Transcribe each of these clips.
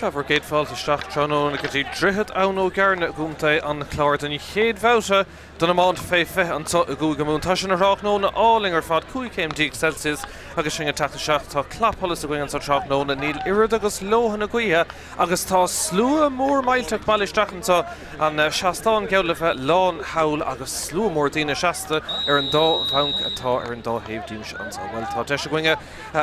Sea, bhur gcéad fáilte isteach tráthnóna go dtí Droichead Abhann Ó gCearna i gContae an Chláir don chéad bhabhta den iomáint fé 20 anseo i gCúige Mumhan. Tá sé ina thráthnóna álainn ar fad, 15 céim Celsius agus sinn ag teacht isteach. Tá clapsholas againn anseo tráthnóna, níl oiread agus leoithne na gaoithe agus tá slua mór millteach bailithe isteach anseo, an seastán geall le bheith lán thall agus slua mór daoine seasta ar an dá bhanc atá ar an dá thaobh díomsa anseo. Bhuel, tá deis againne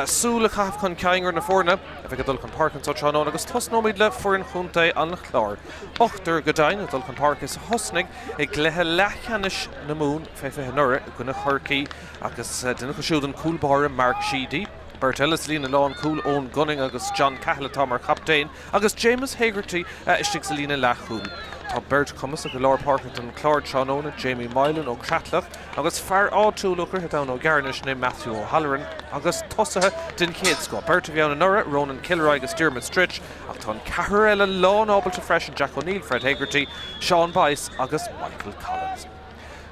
súil a chaitheamh chun cinn ar na foirne a bheidh ag dul chun páirce anseo tráthnóna agus tosnóimid le foireann chontae an Chláir. Ochtar go deimhin ag dul chun páirce is a thosnaigh i gcluiche leathcheannais na Mumhan fé 20 anuraidh i gcoinne Chorcaí agus duine acu siúd an cúl báire Mark Sheedy. Beirt eile sa líne lánchúil, Eoin Gunning agus John Cahill atá mar chaptaen agus James Hegarty istigh sa líne leathchúil. Tá beirt chumasach i lár páirce don Chlár tráthnóna, Jamie Moylan ó Creatlach agus fear áitiúil ó Dhroichead Abhann Ó gCearna, sin é Matthew O'Halloran, agus tosaithe den chéad scoth. Beirt a bhí ann anuraidh, Ronan Kilroy agus Diarmuid Stritch, ach tá an ceathrar eile lán-ábalta freisin, Jack O'Neill, Fred Hegarty, Sean Boyce agus Michael Collins.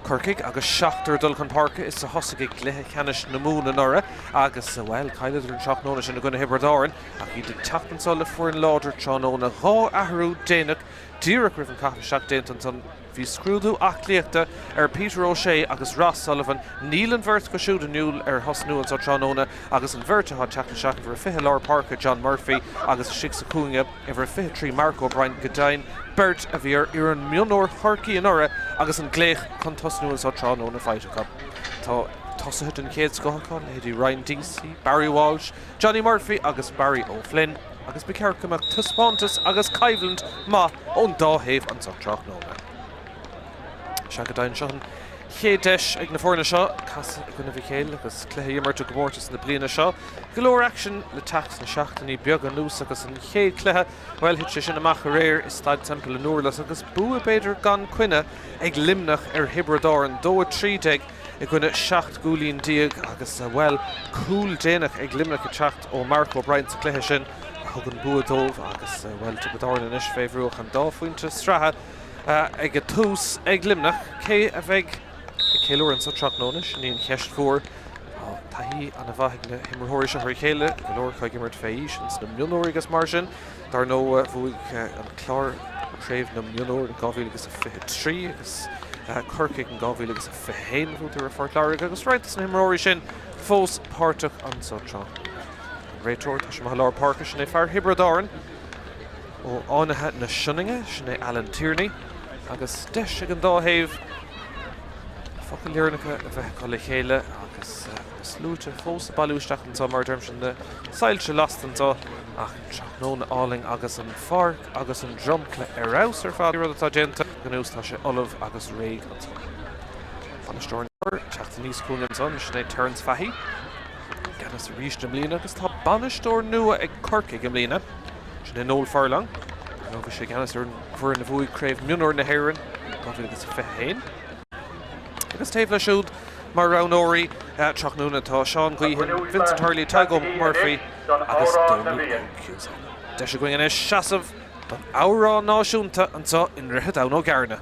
Corcaigh agus seachtar ag dul chun páirce is a thosaigh i gcluiche ceannais na Mumhan anuraidh agus, bhuel, chailleadar an tráthnóna sin i gcoinne Thiobraid Árann ach iad ag teacht anso le foireann láidir tráthnóna. 2 athrú déanach díreach roimh an caitheamh isteach déanta ansan. Bhí scrúdú aclaíochta ar Peter O'Shea agus Ross Sullivan. Níl an bheirt acu siúd in iúl ar thosnú anso tráthnóna agus an bheirt atá ag teacht isteach, uimhir a 20 lár páirce John Murphy agus istigh sa chúinne, Uimhir a 23 Mark O'Brien go deimhin, beirt a bhí ar fhoireann mionúir Chorcaí anuraidh agus an glaoch chun tosnú anso tráthnóna faighte acu. Tá tosaithe den chéad scoth acu, leithéidí Ryan Deasy, Barry Walsh, Johnny Murphy agus Barry O'Flynn agus ba cheart go mbeadh taispeántas agus coimhlint maith ón dá thaobh anso tráthnóna. Sea go deimhin, seo an chéad deis ag na foirne seo casadh i gcoinnibh a chéile agus cluiche a imirt i gcomórtas na bliana seo. Go leor aicsin le teacht sna seachtainí beaga anuas agus an chéad chluiche, bhuel, thit sé sin amach aréir i Staid Semple i nDurlas agus bua b'fhéidir gan coinne ag Luimneach ar Thiobraid Árann, 2-13 i gcoinne 17 gcúilín agus, bhuel, cúl déanach ag Luimneach ag teacht ó Mark O'Brien sa chluiche sin a thug an bua dóibh agus, bhuel, Tiobraid Árann anois fé bhrú ach an dá phointe sraithe ag a tús ag Luimneach. Cé a bheidh ag ceiliúradh anso tráthnóna? Sin í an cheist mhór. Tá taithí an-mhaith ag na himreoirí seo ar a chéile, go leor acu ag imirt fé aois ins na mionúirí agus mar sin. Dar ndóigh, bhuaigh an Clár Craobh na Mionúr in 2023 agus Corcaigh in 2021, bhuadar ar Phort Láirge agus roinnt de na himreoirí sin fós páirteach anso tráthnóna. An réiteoir, tá sé amuigh i lár páirce, sin é fear Thiobraid Árann ó Fhánaithe na Sionainne, sin é Alan Tierney agus deis ag an dá thaobh focail dheireanacha a bheith acu le chéile agus na sluaite fós ag bailiú isteach anseo mar a deirimse na soilse lasta anseo ach tráthnóna álainn agus an pháirc agus an dromchla ar fheabhas ar fad rud atá déanta anuas tá sé ullamh agus réidh anseo. Bainisteoir an teacht aníos chugainn ansan sin é Terence Fahy i gceannas arís i mbliana agus tá bainisteoir nua ag Corcaigh i mbliana sin é Noel Furlong. Ar ndóigh bhí sé i gceannas ar an bhfoireann a bhuaigh Craobh Mionúir na hÉireann 2021. Agus taobh leis siúd mar roghnóirí tráthnóna tá Seán Guihan, Vincent Hurley, Tadhg Murphy agus Dónal Óg Cusack. Deis againn anois seasamh don amhrán náisiúnta anseo i nDroichead Abhann Ó gCearna.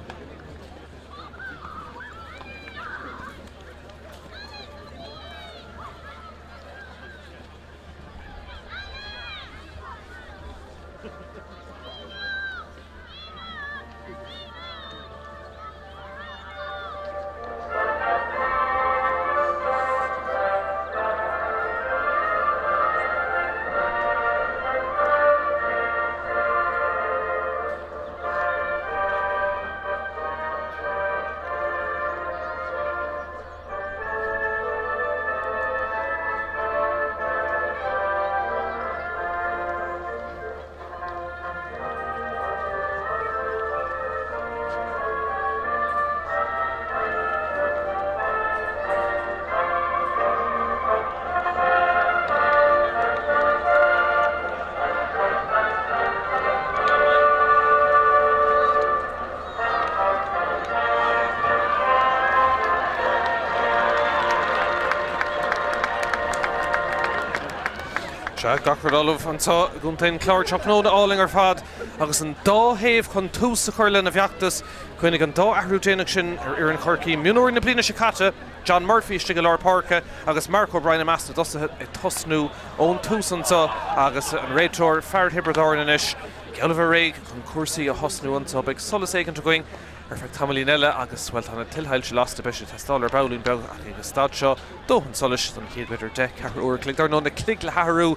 Sea, gach rud ullamh anseo i gContae an Chláir tráthnóna álainn ar fad agus an dá thaobh chun tús a chur lena bhfeachtas. Cuimhnigh an dá athrú déanach sin ar fhoireann Chorcaí mionúir na bliana seo caite, John Murphy istigh i lár páirce agus Mark O'Brien i measc na dtosaithe ag tosnú ón tús anseo agus an réiteoir, fear Thiobraid Árann anois. Geall le bheith réidh chun cúrsaí a thosnú anseo. Beidh solas éigint againn ar feadh tamaillín eile agus, bhuel, tá na tuilshoilse lasta, beidh sé ag teastáil ar baillín beag ach ag an staid seo, dóthain solais don chéad b'fhéidir deich, ceathrú uair a chloig. Dar ndóigh, na cloig le hathrú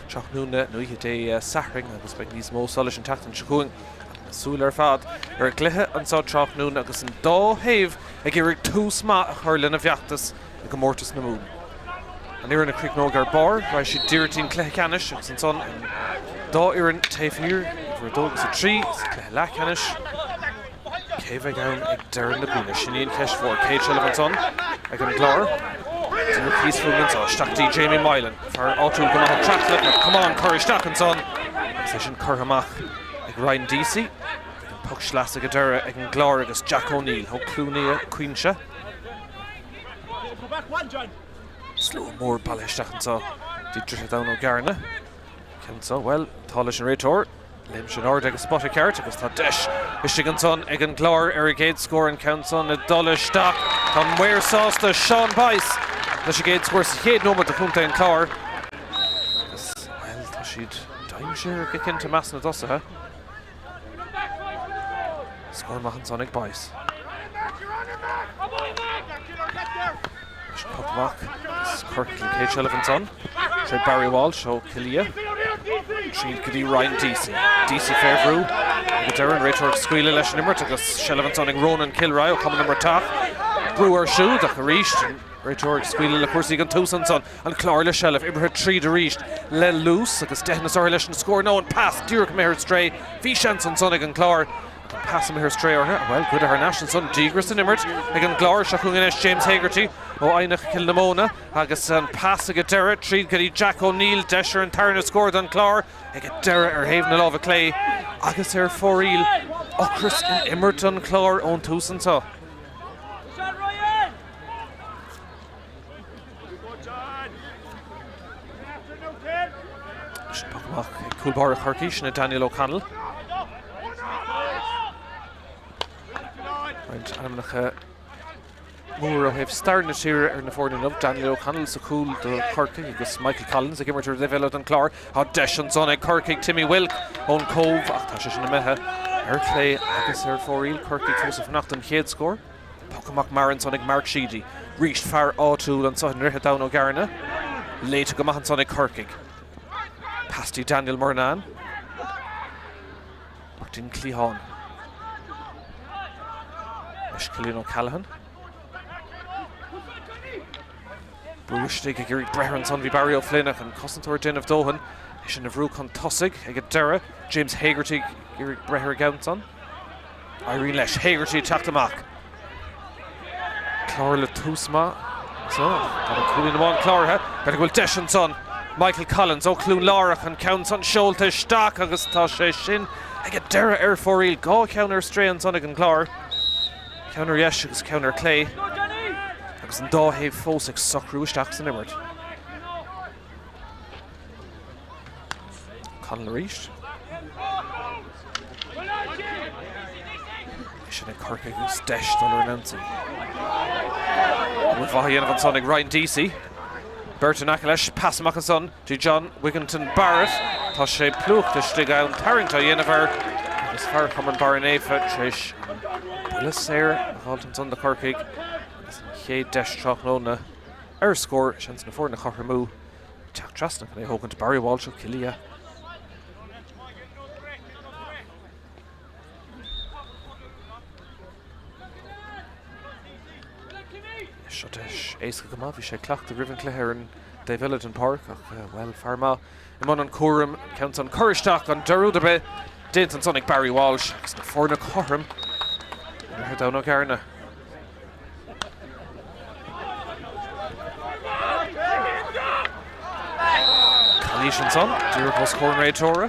tráthnóna nó oíche Dé Sathairn agus beidh níos mó solais an tseachtain seo chugainn. Ach na súile ar fad ar an gcluiche anseo tráthnóna agus an dá thaobh ag iarraidh tús maith a chur lena bhfeachtas i gcomórtas na Mumhan. An fhoireann a chríochnóidh ar barr, raghaidh siad díreach dtí'n cluiche ceannais agus ansan an dá fhoireann taobh thiar, uimhir 2 agus 3, sa chluiche leathcheannais. Cé a bheidh ann ag deireadh na bliana? Sin í an cheist mhór. Céad seilbh ansan ag an gClár. Díreach thíos fúinn anseo, isteach dtí Jamie Mylan, fear áitiúil go maith ó Chreatlach, an camán curtha isteach ansan agus é sin curtha amach ag Ryan Deasy. Beidh an poc sleasa ag an deireadh ag an gClár agus Jack O'Neill ó Cluain Aodha Cuinse. Slua mór bailithe isteach anseo dtí Droichead Abhann Ó gCearna. Ceann seo, bhuel, tá leis an réiteoir. Léim sé in airde ag an spota ceart agus tá deis istigh ansan ag an gClár ar a gcéad scór, an ceann san ag dul isteach. Tá an maor sásta, Seán Boyce, leis an gcéad scór sa chéad nóiméad do chontae an Chláir. Agus, bhuel, tá siad dainséarach go cinnte i measc na dtosaithe. Scór maith ansan ag Boyce. Leis an poc amach is Corcaigh an chéad seilbh ansan. Tré Barry Walsh ó Cill Liath. Tríd go dtí Ryan Deasy. Deasy fé bhrú ag an deireadh, an réiteoir ag scaoileadh leis an imirt agus seilbh ansan ag Ronan Kilroy ó Chumann na mBratach. Brú air siúd ach arís an réiteoir ag scaoileadh le cúrsaí ag an tús ansan. An Clár le seilbh, oibrithe tríd arís le luas agus deicheanna saortha leis an scór. Nó an pas díreach imithe ar strae. Bhí seans ansan ag an gClár ach an pas imithe ar strae orthu. Bhuel, goideadh thar n-ais ansan. Díograis san imirt ag an gClár. Seo chugainn anois James Hegarty ó Eidhneach Chill na Móna agus an pas ag an deireadh tríd go dtí Jack O'Neill. Deis ar an tarna scór don Chlár ag an deireadh ar thaobh na láimhe clé agus ar fóraoil. Ocras in imirt an Chláir ón tús anseo. Sin poc amach ag cúl báire Chorcaí, sin é Daniel O'Connell. Roinnt ainmneacha mór ó thaobh stair na tíre ar na foirne inniu. Daniel O'Connell sa chúl do Chorcaigh agus Michael Collins ag imirt ar an dtaobh eile den chlár. Tá deis ansan ag Corcaigh, Timmy Wilk ón Cóbh ach tá sé sin imithe ar chlé agus ar fóraoil. Corcaigh fós ag fanacht don chéad scór. Poc amach mear ansan ag Mark Sheedy. Arís fear áitiúil anso i nDroichead Abhann Ó gCearna. Léite go maith ansan ag Corcaigh. Pas dtí Daniel Murnane. Amach dtí'n cliathán. Anois Cillian O'Callaghan. Brú istigh ag iarraidh breith air ansan bhí Barry O'Flynn ach an cosantóir ag déanamh dóthain. É sin a bhrú chun tosaigh ag an deireadh. James Hegarty ag iarraidh breith ar an gceann san. Éiríonn leis Hegarty ag teacht amach. Clár le tús maith so. Tá an cúilín amháin cláraithe. B'fhéidir go bhfuil deis ansan. Michael Collins ó Chluain Lárach an ceann san seolta isteach agus tá sé sin ag an deireadh ar fóraoil. 2 cheann ar strae ansan ag an gClár. Ceann ar dheis agus ceann ar clé. Agus an dá thaobh fós ag socrú isteach san imirt. O'Connell arís. É sin ag Corcaigh agus deis dul ar an ionsaí. Obair mhaith á dhéanamh ansan ag Ryan Deasy. Beirt in aice leis, pas amach ansan dtí John Wigginton Barrett. Tá sé plúchta istigh ann, tarraingt á dhéanamh air agus fear Chumann Barra Naofa tar éis an buille saor a dh'fháilt ansan do Chorcaigh agus an chéad deis tráthnóna ar scór, seans na foirne a chothromú. Teacht trasna chun é a thógaint Barry Walsh ó Chill Liath. Seo deis éasca go maith, bhí sé ag cleachtadh roimh an cluiche ar an dtaobh eile den pháirc ach, bhuel, fear maith i mbun an chúraim, ceann san curtha isteach gan dearúd ar bith déanta ansan ag Barry Walsh agus na foirne cothrom i nDroichead Abhann Ó gCearna. Calaois ansan, díreach os comhair an réiteora.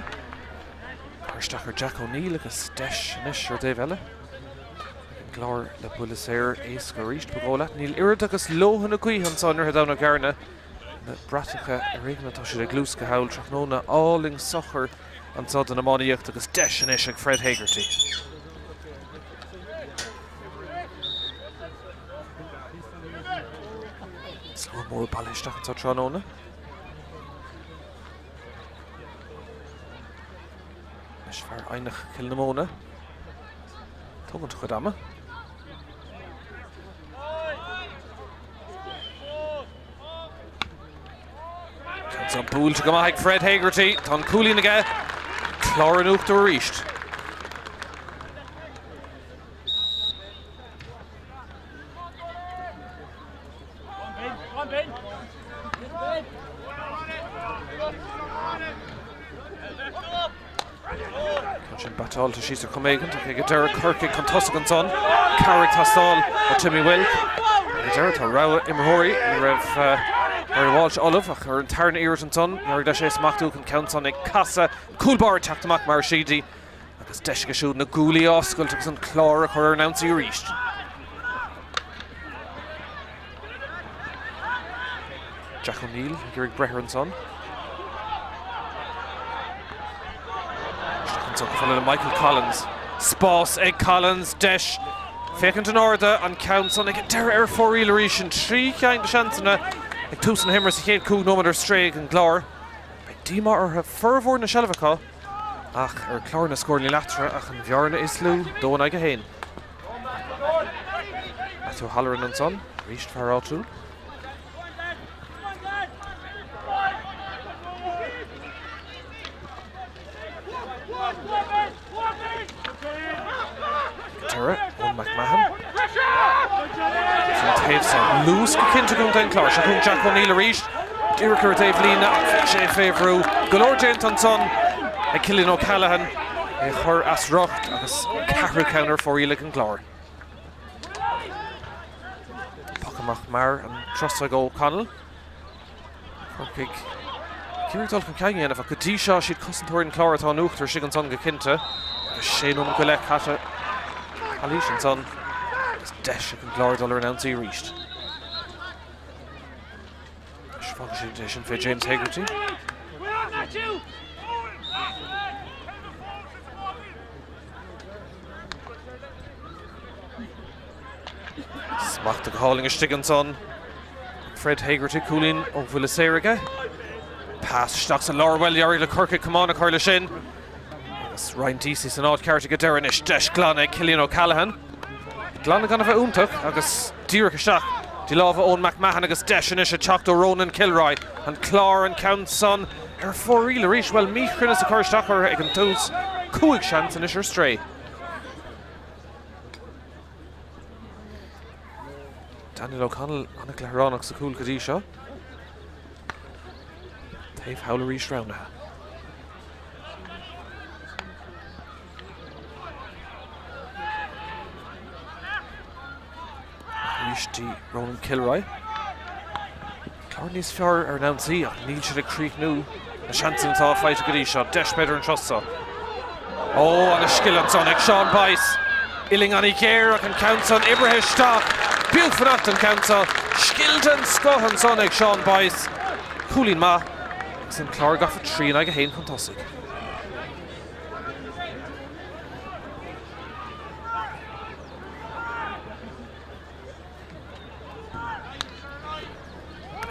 Cur isteach ar Jack O'Neill agus deis anois ar an dtaobh eile. Ag an gClár le buille saor éasca arís, ba dhóigh leat. Níl oiread agus leoithne gaoithe anso i nDroichead Abhann Ó gCearna. Na bratacha ar éigean atá siad ag luascadh thall tráthnóna álainn socair anso don iománaíocht agus deis anois ag Fred Hegarty. Slua mór bailithe isteach anseo tráthnóna. Anois fear Eidhneach Chill na Móna. Tógaint a chuid ama. Ceann san buailte go maith ag Fred Hegarty. Tá an cúilín aige. Clár in uachtar arís. Tá sin batáilte síos ar chuma éigin ach ag an deireadh Corcaigh chun tosaigh ansan. Cabhair ag teastáil ó Timmy Wilk. Ag an deireadh tá rogha imreoirí. Ní raibh Barry Walsh ullamh ach ar an tarna iarracht ansan d'éirigh leis é a smachtú an ceann san ag casadh. An cúl báire ag teacht amach mar Sheedy. Agus deis aige siúd na guaillí a oscailt agus an clár a chur ar an ionsaí arís. Jack O'Neill ag iarraidh breith air ansan. Isteach ansan chomh fada le Michael Collins. Spás ag Collins, deis féachaint in airde, an ceann san ag an deireadh ar fóraoil arís. Sin 3 cheann de seansanna ag tús na himeartha sa chéad 5 nóiméad ar strae ag an gClár. Beidh díomá orthu formhór na seilbhe acu ach ar chlár na scór níl eatarthu ach an bhearna is lú, 2 in aghaidh 1. Matthew Halloran ansan, arís fear áitiúil. Deireadh, Eoin McMahon. An taobh san. Luas go cinnte ag contae an Chláir. Seo chugainn Jack O'Neill arís. Díreach ar an taobh líne ach bhí sé fé bhrú. Go leor déanta ansan ag Cillian O'Callaghan. É a chur as riocht agus an ceathrú ceann ar fóraoil ag an gClár. Poc amach mear an turas seo ag O'Connell. Corcaigh ag iarraidh dul chun cinn a dhéanamh ach go dtí seo siad cosantóirí an Chláir atá in uachtar istigh ansan go cinnte. Agus sé nóiméad go leith caite calaois ansan agus deis ag an gClár dul ar an ionsaí arís. Anois fágann siad é sin fé James Hegarty. Smachta go hálainn istigh ansan. Fred Hegarty, cúilín ó bhuille saor aige. Pas isteach sa lár, bhuel, d'éirigh le Corcaigh camán a chur leis sin. Agus Ryan Deasy san áit ceart ag an deireadh anois. Deis glan ag Cillian O'Callaghan. Glanadh gan a bheith iontach agus díreach isteach dtí lámha Eoin McMahon agus deis anois ag teacht ó Ronan Kilroy. An Clár an ceann san ar fóraoil arís. Bhuel, míchruinneas ag cur isteach orthu ag an tús. 5 seans anois ar strae. Daniel O'Connell an-chleithireánach sa chúl go dtí seo. Taobh thall arís roghnaithe. Arís dtí Ronan Kilroy. Clár níos fearr ar an ionsaí ach níl siad ag críochnú na seansanna atá faighte go dtí seo. Deis b'fhéidir an turas seo. Ó, ana scil ansan ag Sean Boyce. Uillinn an-ghéar ach an ceann san oibrithe isteach. B'fhiú fanacht an ceann seo. Scil den scoth ansan ag Sean Boyce. Cúilín maith agus an Clár gafa 3 in aghaidh 1 chun tosaigh.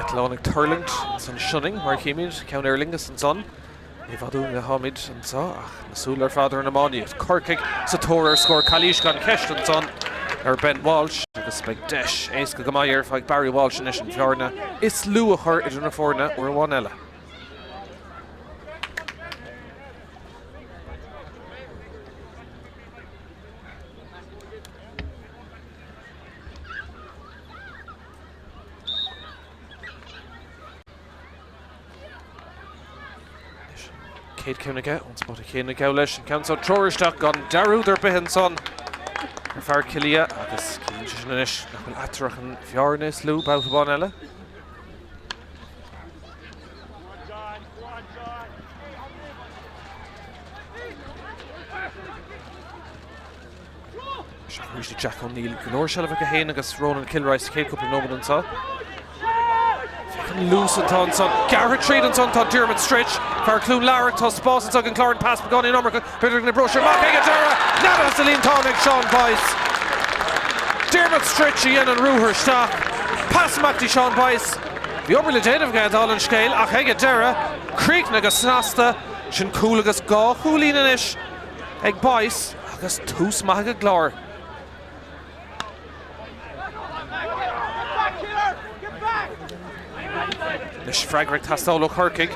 Eitleán ag tuirlingt ins an Sionainn, mar a chímid, ceann Aer Lingus ansan. Ní i bhfad uainn atáimid anso ach na súile ar fad ar an iománaíocht. Corcaigh sa tóir ar scór calaois gan cheist ansan ar Ben Walsh agus beidh deis éasca go maith ar ag Barry Walsh anois an bhearna is lú a chur idir na foirne uair amháin eile. Céad ceann aige ón spota céanna gabh leis an ceann seo treoir isteach gan dearúd ar bith ansan ar fear Chill Aodha agus ciallaíonn sé sin anois nach bhfuil eatarthu ach an bhearna is lú babhta amháin eile. Seo arís ag Jack O'Neill. Go leor seilbh aige féin agus Ronan Kilroy sa chéad cúpla nóiméad anseo. Féach an luas atá ansan. Gearrtha tríd ansan tá Diarmuid Stritch. Fear Chluain Labhra, tá spás anseo ag an Clár an pas beagáinín iomarca. B'fhéidir go n-oibreoidh sé amach ag an deireadh. Neadaithe sa líontán ag Sean Boyce. Diarmuid Stritch a dhein an ruathar isteach. Pas amach dtí Sean Boyce. Bhí obair le déanamh aige dála an scéil ach ag an deireadh, críochnaithe go snasta. Sin cúl agus dhá chúilín anois. ag Boyce agus tús maith ag an gClár. Anois freagra ag teastáil ó Chorcaigh.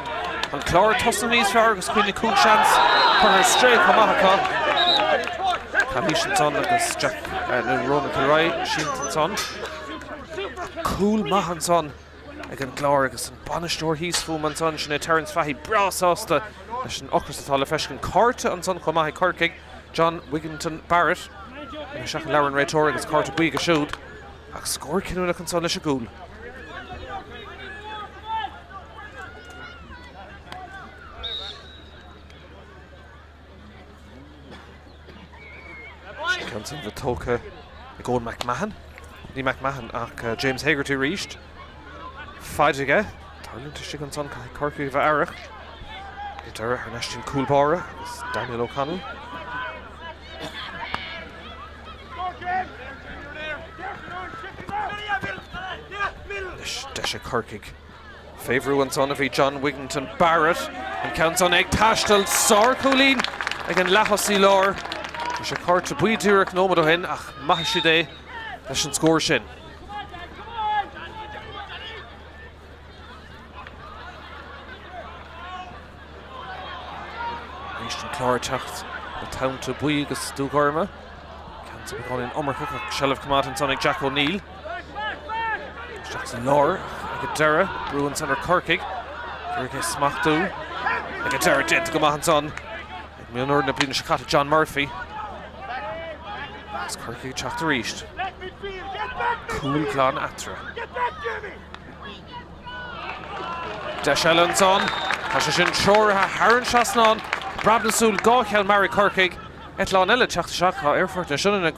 An Clár ag tosnú níos fearr agus cuimhnigh cúlseans curtha ar strae chomh maith acu. Calaois ansan agus Jack nó Ronan Kilroy sínte ansan. Cúl maith ansan ag an gClár agus an bainisteoir thíos fúm ansan, sin é Terence Fahy, breá sásta leis an ocras atá le feiscint. Cárta ansan chomh maith ag Corcaigh. John Wigginton Barrett isteach i leabhar an réiteora agus cárta buí aige siúd ach scór cinniúnach ansan leis an gcúl. Sin ceann san bheith tógtha ag Eoin McMahon. Ní McMahon ach James Hegarty arís. Faid aige. Tarlaíonn istigh ansan, caithfidh Corcaigh a bheith aireach. Ag deireadh thar n-ais an cúl báire agus Daniel O'Connell. Anois deis ag Corcaigh. Fé bhrú ansan a bhí John Wigginton Barrett. An ceann san ag taisteal sárchúilín ag an leath-thosaí láir. Bhí sé cárta buí díreach nóiméad ó shin ach maithfidh siad é leis an scór sin. Arís an Clár ag teacht le tonnta buí agus dúghorma. Ceann san beagáinín iomarcach ach seilbh coimeádta ansan ag Jack O'Neill. Isteach sa lár ag an deireadh, brú ansan ar Corcaigh. Iarraidh é smachtú ag an deireadh déanta go maith ansan ag mionúr na bliana seo caite John Murphy. Agus Corcaigh ag teacht arís. Cúl glan eatarthu. Deis eile ansan. Tá sé sin treoraithe thar an trasnán. Breab na súl, 2 cheann mear ag Corcaigh. Eitleán eile ag teacht isteach. Tá Aerfort na Sionainne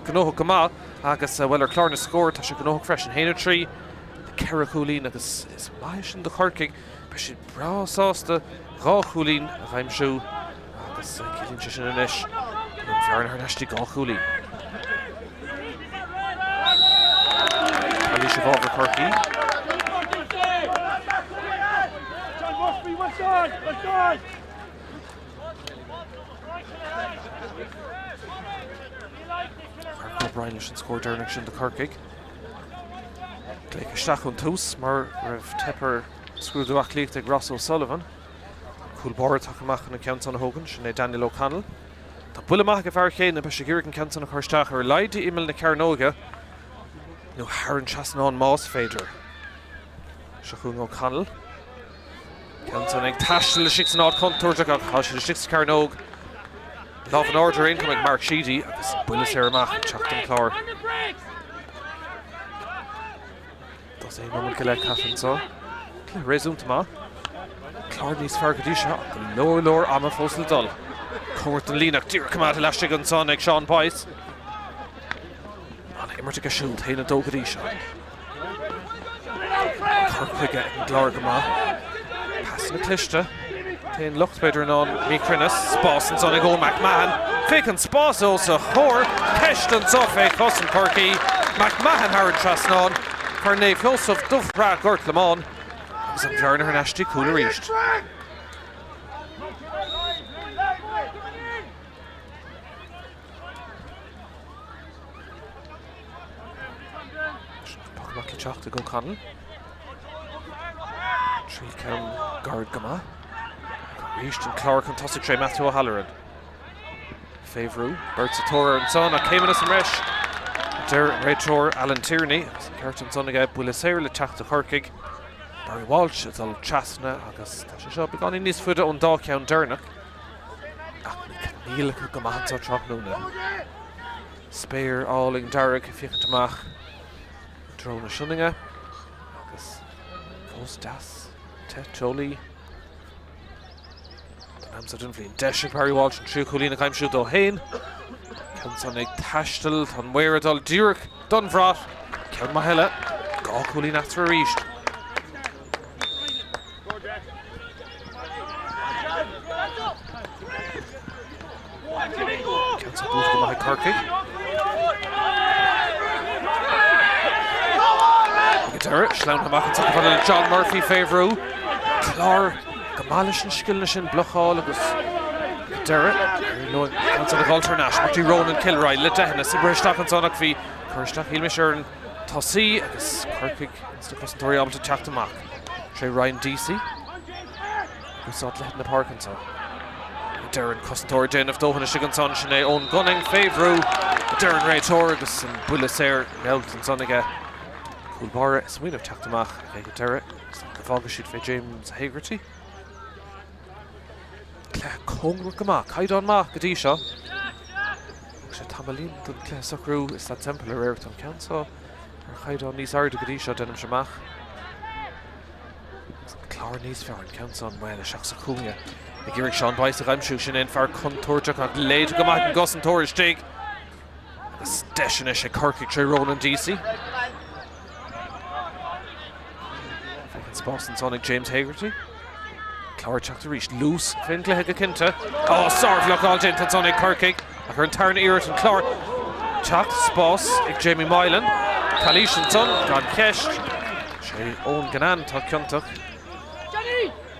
gnóthach go maith agus, bhuel, ar chlár na scór tá sé gnóthach freisin. 1-3 le 4 chúilín agus is maith é sin do Chorcaigh. Beidh siad breá sásta 2 chúilín a aimsiú. Agus ciallaíonn sé sin anois go bhfuil an bhearna thar n-ais dtí 2 chúilín. Calaois i bhfabhar Chorcaí. Mark O'Brien leis an scór deireanach sin do Chorcaigh. Glaoch isteach ón tús mar raibh teip ar scrúdú aclaíochta ag Ross O'Sullivan. Cúl báire tagtha amach chun an ceann san a thógaint, sin é Daniel O'Connell. Tá buille maith ag an bhfear chéanna, beidh sé ag iarraidh an ceann san a chur isteach ar a laghad imeall na cearnóige, nó thar an trasnán más féidir. Seo chugainn O'Connell. Ceann san ag taisteal istigh san áit chontúirteach ach tá sé istigh sa chearnóg. Lámh in airde ar aon chuma ag Mark Sheedy agus buille saor amach ag teacht don Chlár. Dosaen nóiméad go leith caite anseo. Cluiche réasúnta maith. Clár níos fearr go dtí seo ach go leor leor ama fós le dul. Cóngarach don líne ach díreach coimeádta laistigh ansan ag Seán Boyce. An-imirt aige siúd, 1-2 go dtí seo. Cur chuige ag an gClár go maith. Pasanna cliste. T-aon locht b'fhéidir ná an míchruinneas. Spás ansan ag Eoin McMahon. Féach an spás os a chomhair. Ceist anso fé chosaint Chorcaí. McMahon thar an trasnán. Fear Naomh Sheosamh, Dubhshraith Ghort Lomáin. Agus an bhearna thar n-ais dtí cúl arís. Poc amach le teacht ag O'Connell. Triail ceann gairid go maith. Arís an Clár chun tosaigh tré Matthew O'Halloran. Fé bhrú, beirt sa tóir air ansan ach céimeanna sa mbreis. Deir an réiteoir Alan Tierney agus an ceart ansan aige buille saor le teacht do Chorcaigh. Barry Walsh ag dul trasna agus tá sé seo beagáinín níos faide ón dá cheann deireanach. Ach na coinníollacha go maith anseo tráthnóna. Spéir álainn dearg ag féachaint amach i dtreo na Sionainne agus fós deas te teolaí don am seo den bhliain. Deis ag Barry Walsh an tríú cúilín a aimsiú dó féin. Ceann san ag taisteal, tá an maor ag dul díreach don bhrat. Ceann maith eile, 2 chúilín eatarthu arís. Ceann san buailte go maith ag Corcaigh. Ag an deireadh, sleamhnaithe amach ansan chomh fada le John Murphy fé bhrú. Clár go maith leis na scileanna sin, blocáil agus ag an deireadh, éirigh leo an ceann san a dhul thar n-ais. Amach go dtí Ronan Kilroy le deicheanna is oibrithe isteach ansan ach bhí cur isteach shíl mise ar an tosaí agus Corcaigh agus na cosantóirí ábalta teacht amach. Sé Ryan Deasy ag úsáid leithead na páirce anso. Deir an cosantóir ag déanamh dóthain istigh ansan, sin é Eoin Gunning fé bhrú, a deir an réiteoir agus an buille saor meallta ansan aige. Cúl báire ag smaoineamh teacht amach ag an deireadh is go bhfágfaidh siad fé James Hegarty. Cluiche cóngarach go maith, caighdeán maith go dtí seo. Thóg sé tamaillín don cluiche socrú i Staid Semple aréir. Tá an ceann seo ar chaighdeán níos airde go dtí seo, deinimse amach. Agus an Clár níos fearr, an ceann seo maol isteach sa chúinne. Ag iarraidh Seán Boyce a aimsiú, sin é an fear contúirteach ach léite go maith ag an gcosantóir istigh. Agus deis anois ag Corcaigh tré Ronan Deasy. Féach an spás ansan ag James Hegarty. Clár ag teacht arís. Luas fén gcluiche go cinnte. Á, sárbhlocáil déanta ansan ag Corcaigh. Ach ar an tarna iarracht an Clár teacht. Spás ag Jamie Moylan. Calaois ansan, gan cheist. Sé Eoin Ginnane atá ciontach.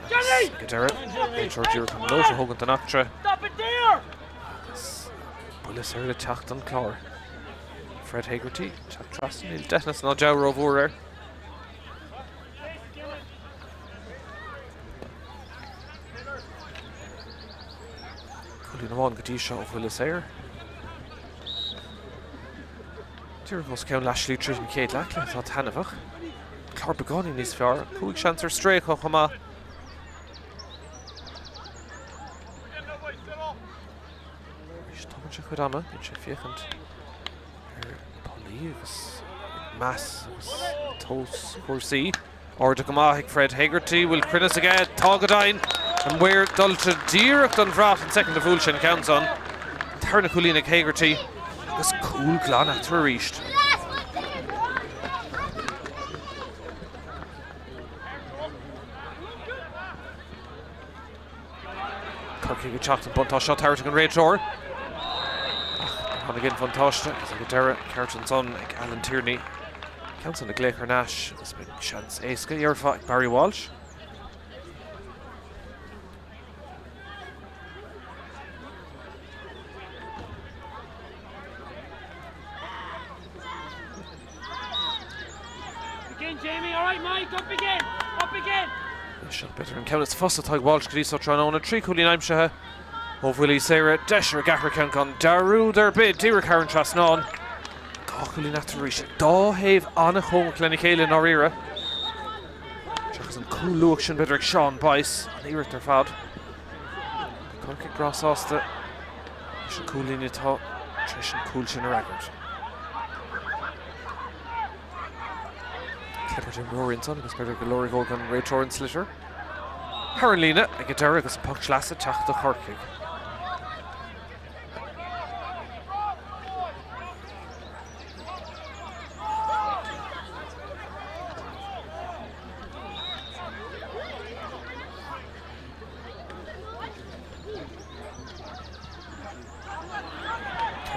Agus ag an deireadh, réiteoir díreach chun nóta a thógaint den eachtra. Agus buille saor le teacht don Chlár. Fred Hegarty, teacht trasna, níl deitheanas ná deabhadh rómhór air. Cúilín amháin go dtí seo ó bhuille saor. Díreach os cionn leath slí tríd an chéad leath, cluiche atá taitneamhach. Clár beagáinín níos fearr, 5 seans ar strae acu chomh maith. Arís, tógann sé a chuid ama, bíonn sé ag féachaint ar na pollaí agus ag meas agus ag tomhas cúrsaí. Ardaithe go maith ag Fred Hegarty, bhfuil cruinneas aige? Tá go deimhin! An maor dulta díreach don bhrat an soicind a bhuail sé an ceann san. Tarna cúilín ag Hegarty agus cúl glan eatarthu arís. Corcaigh ag teacht an buntáiste seo tabhartha ag an réiteoir. Ach tháinig aon bhuntáiste agus ag an deireadh ceart ansan ag Alan Tierney. Ceann san ag glaoch thar n-ais agus beidh seans éasca dhéarfá ag Barry Walsh. Seo b'fhéidir an ceann is fusa atá ag Walsh go dtí seo tráthnóna. 3 chúilín aimsithe ó bhuillí saora, deis ar an gceathrú ceann gan dearúd ar bith, díreach thar an trasnán. 2 chúilín eatarthu arís. Dá thaobh an-chóngarach lena chéile i ndáiríre. Seachas an cúl luath sin b'fhéidir ag Seán Boyce, an iarracht ar fad. Corcaigh breá sásta. Leis an gcúl-líne atá tar éis an cúl sin a fhreagairt. Clibirt imreoirí ansan agus b'fhéidir go lorgóidh an réiteoir an sliotar. Thar an líne ag an deireadh agus an poc sleasa ag teacht do Chorcaigh.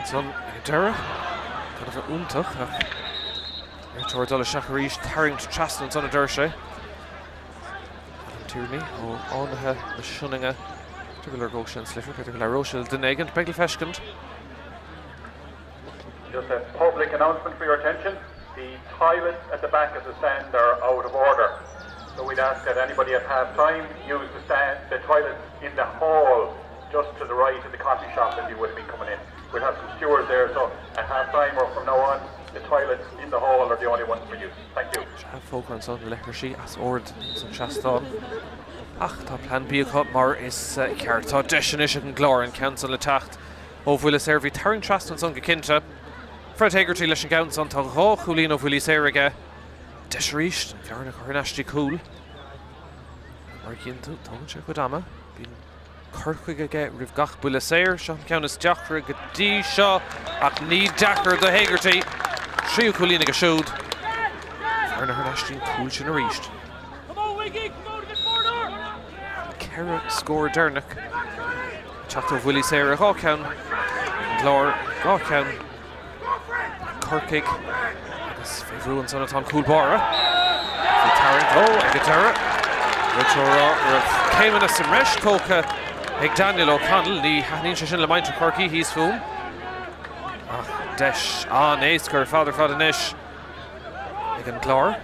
Ansan ag an deireadh, gan a bheith iontach ach réiteoir ag dul isteach arís, tarraingt trasna ansan a deir sé. Alan Tierney ó Fhánaithe na Sionainne. B'fhéidir go lorgódh sé an sliotar, b'fhéidir go labhródh sé le duine éigin, beidh le feiscint. Just a public announcement for your attention, the toilets at the back of the stand are out of order. So we'd ask that anybody at half time use the stand, the toilets in the hall just to the right of the coffee shop as you would have been coming in. We'll have some stewards there, so at half time or from now on, the toilets in the hall are the only ones for use. Thank you. Sea, fógra ansan na leithrisí as ord san seastán. Ach tá plean B acu mar is ceart. Tá deis anois ag an gClár an ceann san le teacht. Ó bhuille saor, bhí tarraingt trasna ansan go cinnte. Fred Hegarty leis an gceann san. Tá 2 chúilín ó bhuillí saora aige. Deis arís, an bhearna curtha thar n-ais dtí cúl. Mar a chíonn tú, tógann sé a chuid ama. Bíonn cur chuige aige roimh gach buille saor. Seo an ceann is deacra go dtí seo, ach ní deacair do Hegarty. Tríú cúilín aige siúd. Bhearna thar n-ais dtí an cúl sin arís. 4 scór deireanach ag teacht ó bhuillí saora, 2 ceann ag an gClár, 2 ceann ag Corcaigh agus fé bhrú ansan atá an cúl báire. Bhí tarraingt, ó, ag an deireadh. Réiteoir ag rá go raibh céimeanna sa mbreis tógtha. ag Daniel O'Connell. Ní thaitníonn sé sin le muintir Chorcaí thíos fúm. Ach deis an-éasca ar fad ar fad anois ag an gClár.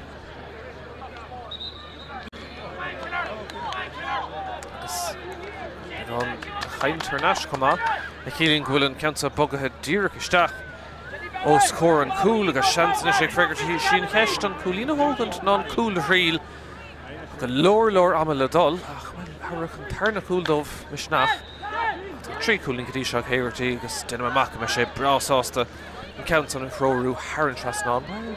Agus beagán de chaint thar n-ais chomh maith, a chiallaíonn go bhfuil an ceann seo bogaithe díreach isteach os comhair an chúil agus seans anois ag Hegarty. Sí an cheist an cúilín a thógaint ná an cúl a thriail. Go leor leor ama le dul ach, bhuel, thabharfadh an tarna cúl dóibh misneach. Tá 3 chúilín go dtí seo ag Hegarty agus déanaim amach go mbeidh sé breá sásta an ceann san a threorú thar an trasnán. Bhuel,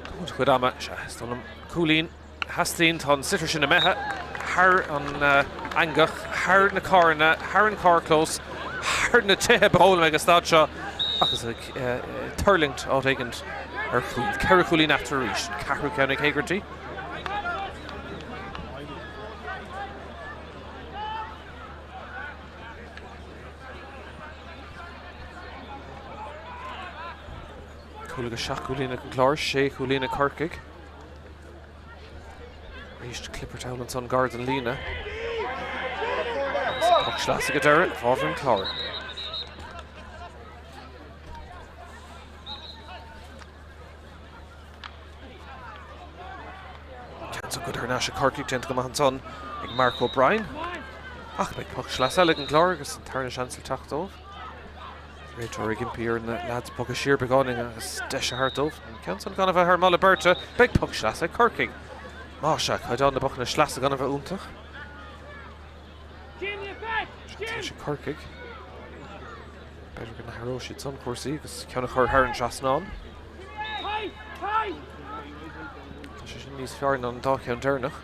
tógaint a chuid ama, sea, is dóigh liom cúilín a theastaíonn. Tá an sliotar sin imithe thar an eangach, thar na carranna, thar an carrchlós, thar na tithe ba dhóigh liom ag an staid seo agus ag tuirlingt áit éigint ar chúl. 4 chúilín eatarthu arís, an ceathrú ceann ag Hegarty. Cúl agus 7 gcúilín ag an gClár, 6 chúilín ag Corcaigh. Arís clibirt thall ansan gar don líne. Agus poc sleasa ag an deireadh, i bhfabhar an Chláir. Ceann san goidte thar n-ais ag Corcaigh, déanta go maith ansan ag Mark O'Brien. Ach beidh poc sleasa eile ag an gClár agus an tarna seans le teacht dóibh. Réiteoir ag impí ar na leaids bogadh siar beagáinín agus deis a thabhairt dóibh. An ceann san gan a bheith thar moladh beirte, beidh poc sleasa ag Corcaigh. Más ea, caighdeán na bpocanna sleasa gan a bheith iontach. Tá sé Corcaigh. B'fhéidir go n-athróidh siad san cúrsaí agus ceann a chur thar an trasnán. Tá sé sin níos fearr ná an dá cheann deireanach.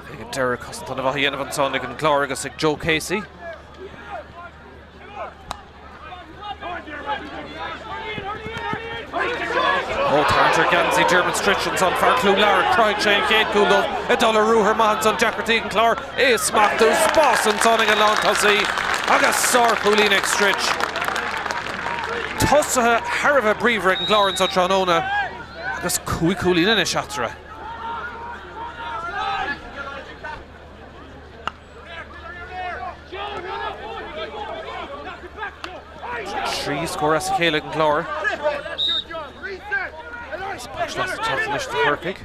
Ach ag an deireadh cosaint ana mhaith á dhéanamh ansan ag an gClár agus ag Joe Casey. Ó tarraingt ar gheansaí Diarmuid Stritch ansan, fear Chluain Labhra, cruthaigh sé an chéad chúl dóibh ag dul ar ruathar maith ansan, deacrachtaí ag an Chlár é a smachtú, spás ansan ag an lántosaí agus sárchúilín ag Stritch. Tosaithe thar a bheith bríomhar ag an gClár anso tráthnóna agus 5 chúilín anois eatarthu. 3 scór as a chéile ag an gClár. Agus poc sleasa ag teacht anois do Chorcaigh.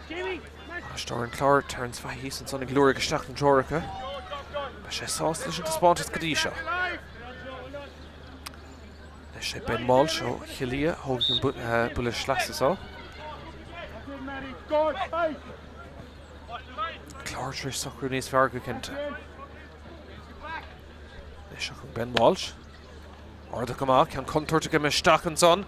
Bainisteoir an Chláir, Terence Fahy thíos ansan ag liúirigh isteach na dtreoracha. Beidh sé sásta leis an taispeántas go dtí seo. Anois é Ben Walsh ó Chill Ia a thógfaidh an buille sleasa seo. Clár tar éis socrú níos fearr go cinnte. Anois seo chugainn Ben Walsh. Ardaithe go maith, ceann contúirteach imithe isteach ansan.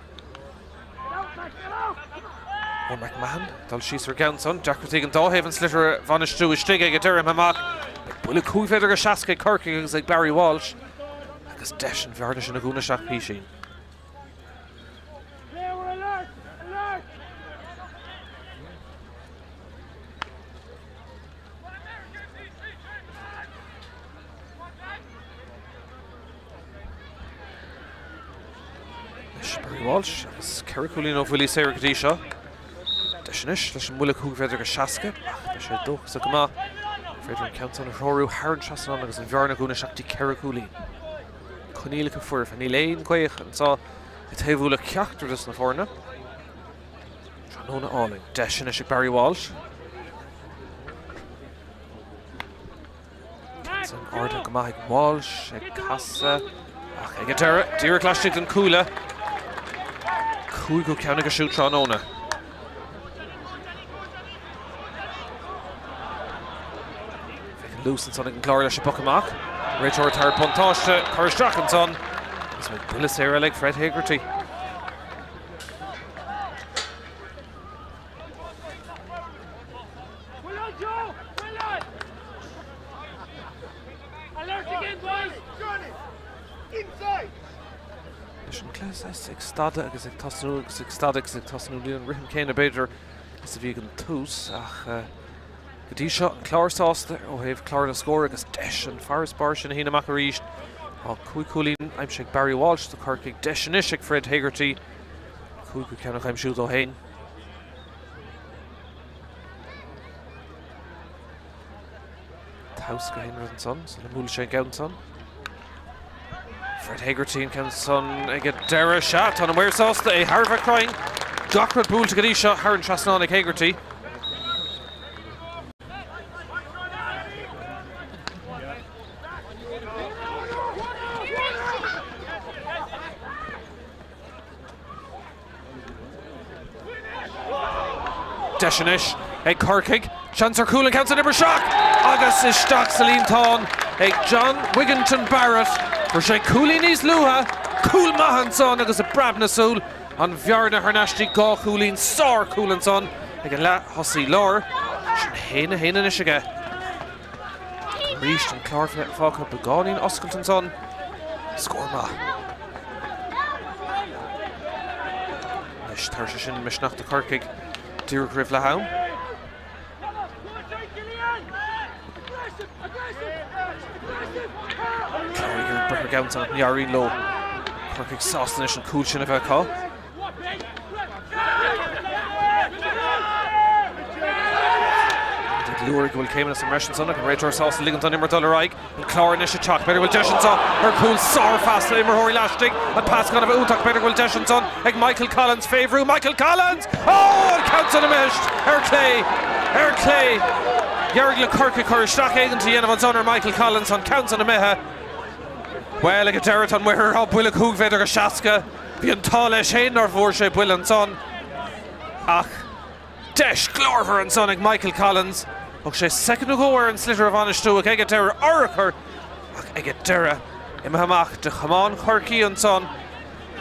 Ó McMahon, dul síos ar an gceann san. Deacrachtaí ag an dá thaobh an sliotar a bhainistiú istigh ag an deireadh amach. Beidh buille 5 mhéadar go 60 ag Corcaigh agus ag Barry Walsh. Agus deis an bhearna sin a dhúnadh isteach písín. Anois Barry Walsh agus 4 chúilín ó bhuillí saora go dtí seo. Deis anois leis an mbuille 5 mhéadar go 60 ach beidh sé dóchasach go maith gur féidir an ceann san a threorú thar an trasnán agus an bhearna a dhúnadh isteach dtí 4 chúilín. Coinníollacha foirfe, níl aon ghaoth anseo ag taobhú le ceachtar de na foirne. Tráthnóna álainn. Deis anois ag Barry Walsh. San ardaithe go maith ag Walsh, ag casadh ach ag an deireadh, díreach laistigh den cuaille. Cúigiú ceann aige siúd tráthnóna. Bheadh an luas ansan ag an gClár leis an bpoc amach. Réiteoir ag tabhairt buntáiste, cur isteach ansan. Agus beidh buille saor eile ag Fred Hegarty. Leis an cluiche saghas ag stadadh agus ag tosnú agus ag stadadh agus ag tosnú, níl an rithim céanna b'fhéidir is a bhí ag an tús ach go dtí seo an Clár sásta ó thaobh clár na scór agus deis an farasbarr sin a shíneadh amach arís. Tá 5 chúilín aimsithe ag Barry Walsh do Chorcaigh, deis anois ag Fred Hegarty cúigiú ceann a aimsiú dó féin. thomhas gach aon rud ansan sula mbuailfidh sé an ceann san. Fred Hegarty an ceann san ag an deireadh. Sea, tá na maoir sásta, é thar a bheith cruinn. Gach rud buailte go dtí seo thar an trasnán ag Hegarty. Deis anois ag Corcaigh. Seans ar chúl an ceann san imithe isteach agus isteach sa líontán ag John Wigginton Barrett. Fuair sé cúilín níos luaithe, cúl maith ansan agus i bpreab na súl an bhearna thar n-ais dtí 2 chúilín. Sár-chúl ansan ag an leath-thosaí láir. Sin 1-1 anois aige. Arís an Clár fágtha beagáinín oscailte ansan. Scór maith. Anois tabharfaidh sé sin misneach do Chorcaigh díreach roimh leath am. Clár ag iarraidh breith ar an gceann san ach ní éiríonn leo. Corcaigh sásta anois an cúl sin a bheith acu. Luaigh go bhfuil céimeanna sa mbreis ansan ach an réiteoir sásta ligint don imirt dul ar aghaidh. An Clár anois ag teacht. B'fhéidir go bhfuil deis anseo ar chúl. Sárphas le imreoirí laistigh. An pas gan a bheith iontach. B'fhéidir go bhfuil deis ansan ag Michael Collins fé bhrú. Michael Collins! Ó! An ceann san imithe ar clé! Ar clé! D'éirigh le Corcaigh cur isteach éigin a dhéanamh ansan ar Michael Collins. An ceann san imithe. Bhuel, ag an deireadh tá an maor ag rá buille 5 mhéadar go 60. Bhí an t-ádh leis féin nár bhfuair sé buille ansan ach deis ghlórmhar ansan ag Michael Collins. Thóg sé soicind nó dhó air an sliotar a bhainistiú ach ag an deireadh urchar ach ag an deireadh imithe amach de chamán Chorcaí ansan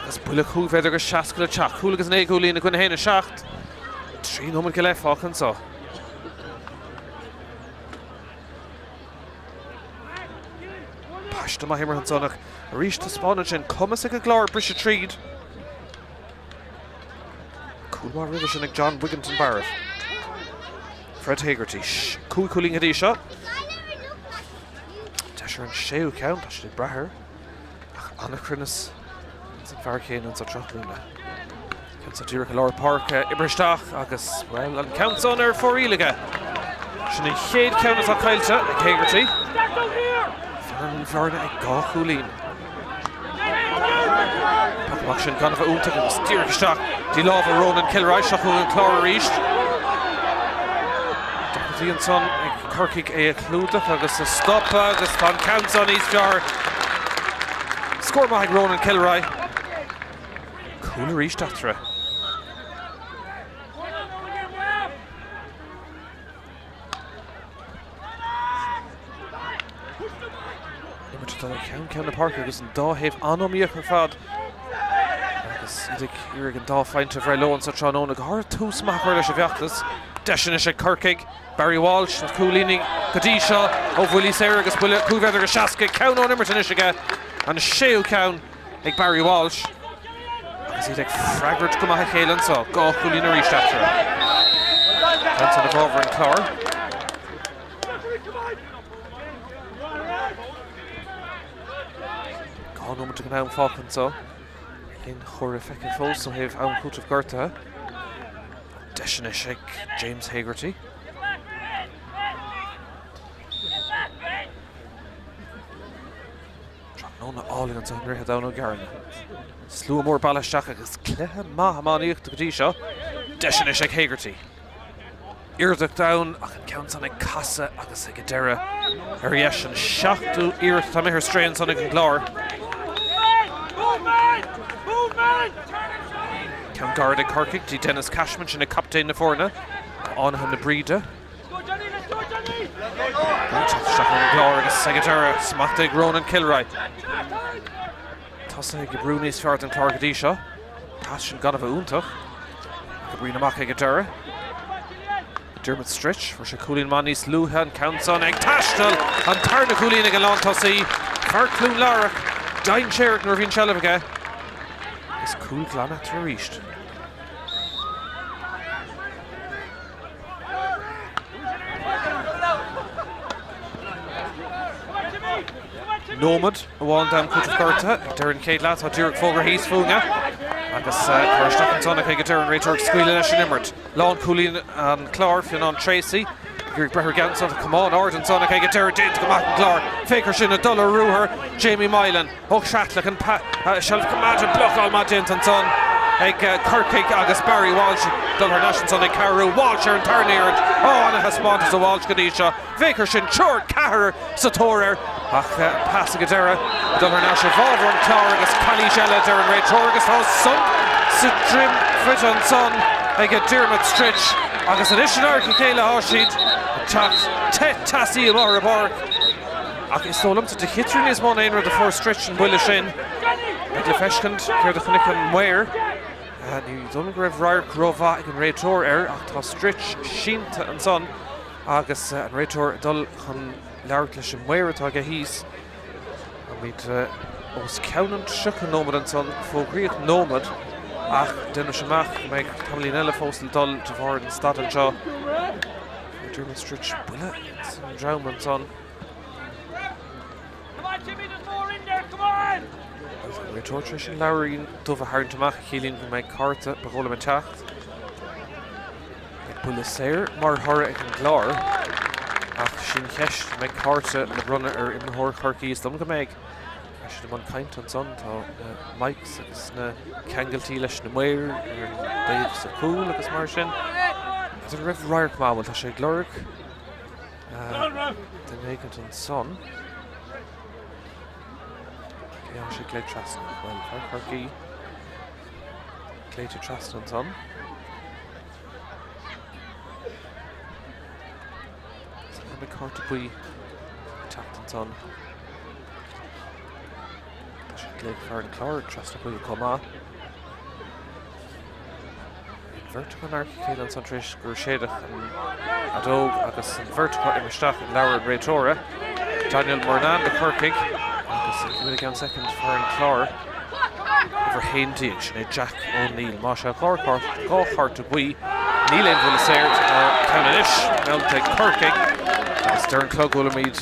agus buille 5 mhéadar go 60 le teacht. Cúl agus 9 gcúilín i gcoinne 1, 7. 3 nóiméad go leith fágtha anso. Paiste maith imeartha ansan ach arís taispeánann sin cumas ag an gClár briseadh tríd. Cúl maith roimhe sin ag John Wigginton Barrett. Fred Hegarty, 5 chúilín go dtí seo. Deis ar an séú ceann, tá siad ag brath air. Ach an-chruinneas ins an fear céanna anso tráthnóna. Ceann san díreach i lár páirce, oibrithe isteach agus, bhuel, an ceann san ar fóraoil aige. Sin an chéad cheann atá caillte ag Hegarty. Fanann an bhearna ag 2 chúilín. Poc amach sin gan a bheith iontach agus díreach isteach dtí lámha Ronan Kilroy. Seo chugainn an Clár arís. Deacrachtaí ansan ag Corcaigh é a chlúdach agus a stopadh agus tá an ceann san níos fearr. Scór maith ag Ronan Kilroy. Cúl arís eatarthu. Imirt atá ag ceann ceann na páirce agus an dá thaobh an-iomaíoch ar fad. Agus iad ag iarraidh an dá phointe a bhreith leo anso tráthnóna. Go háirithe tús maith a chur leis an bhfeachtas. Deis anois ag Corcaigh. Barry Walsh, na cúilíní go dtí seo ó bhuillí saora agus buille 5 mhéadar go 60. Ceann ón imirt anois aige. An séú ceann ag Barry Walsh agus iad ag freagairt go maith a chéile anseo. 2 chúilín arís eatarthu. Ceann san i bhfabhar an Chláir. 2 nóiméad den am fágtha anseo. Níl aon chomhartha feicthe fós ó thaobh am cúitimh gortaithe. Deis anois ag James Hegarty. Tráthnóna álainn anseo i nDroichead Abhann Ó gCearna. Slua mór bailithe isteach agus cluiche maith iománaíochta go dtí seo. Deis anois ag Hegarty. Iarracht ann ach an ceann san ag casadh agus ag an deireadh ar dheis an seachtú iarracht atá imithe ar strae ansan ag an gClár. Ceann gairid ag Corcaigh dtí Denis Cashman, sin é captaen na foirne, Fhánaithe na Bríde. Teacht isteach ón gClár agus ag an deireadh, smacht ag Ronan Kilroy. Tosaithe ag oibriú níos fearr don Chlár go dtí seo. Pas sin gan a bheith iontach. Ach oibríonn amach ag an deireadh. Dermot Stritch, fuair sé cúilín maith níos luaithe, an ceann san ag taisteal! An tarna cúilín ag an lántosaí, fear Chluain Lárach, dainséarach nuair a bhíonn seilbh aige. Agus cúl glan eatarthu arís. Nóiméad amháin d'am cúitimh gortaithe ag deireadh an chéad leath. Tá díreach fógartha thíos fúinne agus cur isteach ansan ach ag an deireadh an réiteoir ag scaoileadh leis an imirt. Lánchúlaí an Chláir, Fionán Treacy. Ag iarraidh breith ar an gceann san, tá camán ard ansan ach ag an deireadh déanta go maith ag an gClár. Féach air sin ag dul ar ruathar Jamie Moylan ó Chreatlach an seilbh coimeádta blocáil maith déanta ansan ag Corcaigh agus Barry Walsh ag dul thar n-ais ansan ag cabhrú. Walsh ar an tarna iarracht. Ó, ana thaispeántas ó Walsh go dtí seo. Féach air sin, triúr, ceathrar sa tóir air ach an pas ag an deireadh ag dul thar n-ais i bhfabhar an Chláir agus calaois eile a deir an réiteoir agus tá sump sa droim faighte ansan ag Diarmuid Stritch agus anois in adharca a chéile atá siad ag teacht te teasaí amuigh ar an bpáirc ach is dóigh liomsa de chiotraí níos mó ná aon rud a fuair Stritch an buille sin. Beidh le feiscint céard a chonaic an maor. Ní dóigh liom go raibh radharc rómhaith ag an réiteoir air ach tá Stritch sínte ansan. Agus an réiteoir ag dul chun labhairt leis an maor atá aige thíos, táimid os cionn an 30 nóiméad ansan, fógraíodh nóiméad ach déanaimse amach go mbeidh tamaillín eile fós le dul de bharr an stad anseo. Fuair Diarmuid Stritch buille san droim ansan. Agus an réiteoir tar éis an leabhairín dubh a tharraingt amach a chiallaíonn go mbeidh cárta, ba dhóigh liom, ag teacht. Beidh buille saor mar thoradh ag an gClár ach sin cheist, an mbeidh cárta le bronnadh ar imreoir Chorcaí? Is dóigh liom go mbeidh. Tá siad i mbun cainte ansan, tá na mics agus na ceangailtí leis na maoir ar an dtaobh sa chúl agus mar sin. N'fheadar an raibh radharc maith, bhuel tá sé ag lorg duine éicint ansan. Cé tá sé ag glaoch trasna? Bhuel, fear Chorcaí glaoite trasna ansan. An mbeidh cárta buí ag teacht ansan. Tá sé ag glaoch fear an Chláir trasna chuige chomh maith. An bheirt acu in adharca a chéile ansan tar éis gur séideadh an fheadóg agus an bheirt acu imithe isteach i leabhar an réiteora. Daniel Murnane do Chorcaigh agus i gceann soicind fear an Chláir. Uimhir 11, sin é Jack O'Neill. Más ea, dhá chárta buí. Níl aon bhuille saor, tá ceann anois meallta ag Corcaigh agus deir an clog go bhfuilimid,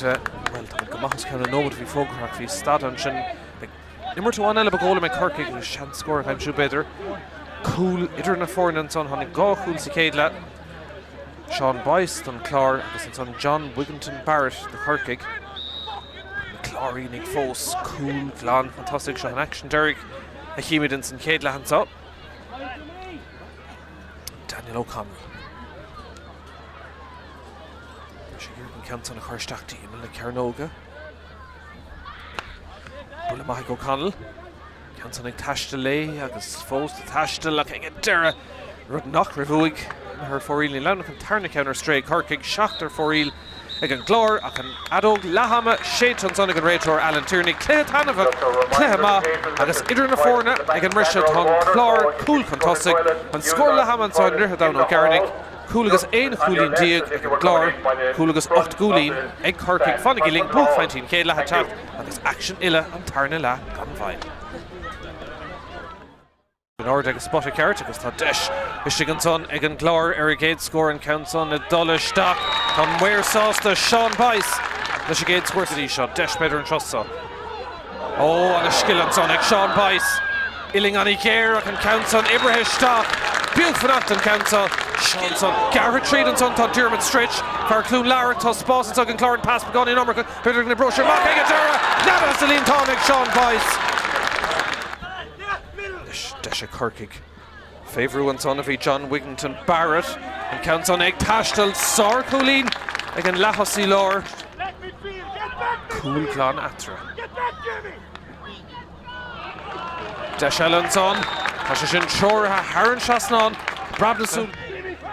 bhuel, táimid go maith os cionn an nóiméad a bhí fógartha ach bhí stad ansin. Beidh imirt amháin eile ba dhóigh liom ag Corcaigh agus seans scór a aimsiú b'fhéidir. Cúl idir na foirne ansan, tháinig dhá chúl sa chéad leath. Seán Boyce don Chlár agus ansan John Wigginton Barrett do Chorcaigh. Na Cláirínigh fós cúl glan chun tosaigh. Seo an aicsean deiridh a chímid ins an chéad leath anseo. Daniel O'Connell. Tá sé ag iarraidh an ceann san a chur isteach dtí imeall na cearnóige. Buille maith ag O'Connell. Ceann san ag taisteal léi agus fós ag taisteal ach ag an deireadh, rud nach raibh uaidh, imithe ar fóraoil. Níl ann ach an tarna ceann ar strae ag Corcaigh, seachtar ar fóraoil ag an gClár ach an fheadóg leath-ama séidte ansan ag an réiteoir Alan Tierney. Cluiche taitneamhach, cluiche maith agus idir na foirne ag an mbriseadh tá an Clár cúl chun tosaigh. An scór leath-ama anseo i nDroichead Abhann Ó gCearnaigh. Cúl agus 11 chúilín ag an gClár, cúl agus 8 gcúilín ag Corcaigh. Fanaigí linn, buaicphointí an chéad leath ag teacht agus aicsean uile an tarna leath gan mhoill. In airde ag an spota ceart agus tá deis istigh ansan ag an gClár ar a gcéad scór, an ceann san ag dul isteach. Tá an maor sásta, Seán Boyce leis an gcéad scór go dtí seo. Deis b'fhéidir an turas seo. Ó, ana scil ansan ag Seán Boyce. Uillinn ana-ghéar ach an ceann san oibrithe isteach. B'fhiú fanacht an ceann seo. Seán san. Gearrtha tríd ansan tá Diarmuid Stritch. Fear Chluain Labhra. Tá spás anso ag an Clár an pas beagáinín iomarcach. B'fhéidir go n-oibreoidh sé amach ag an deireadh. Neadaithe sa líontán ag Seán Boyce. Anois deis ag Corcaigh. Fé bhrú ansan a bhí John Wigginton Barrett. An ceann san ag taisteal. Sárchúilín ag an leath-thosaí láir. Cúl glan eatarthu. Deis eile ansan. Tá sé sin treoraithe thar an trasnán. Brabúsúil.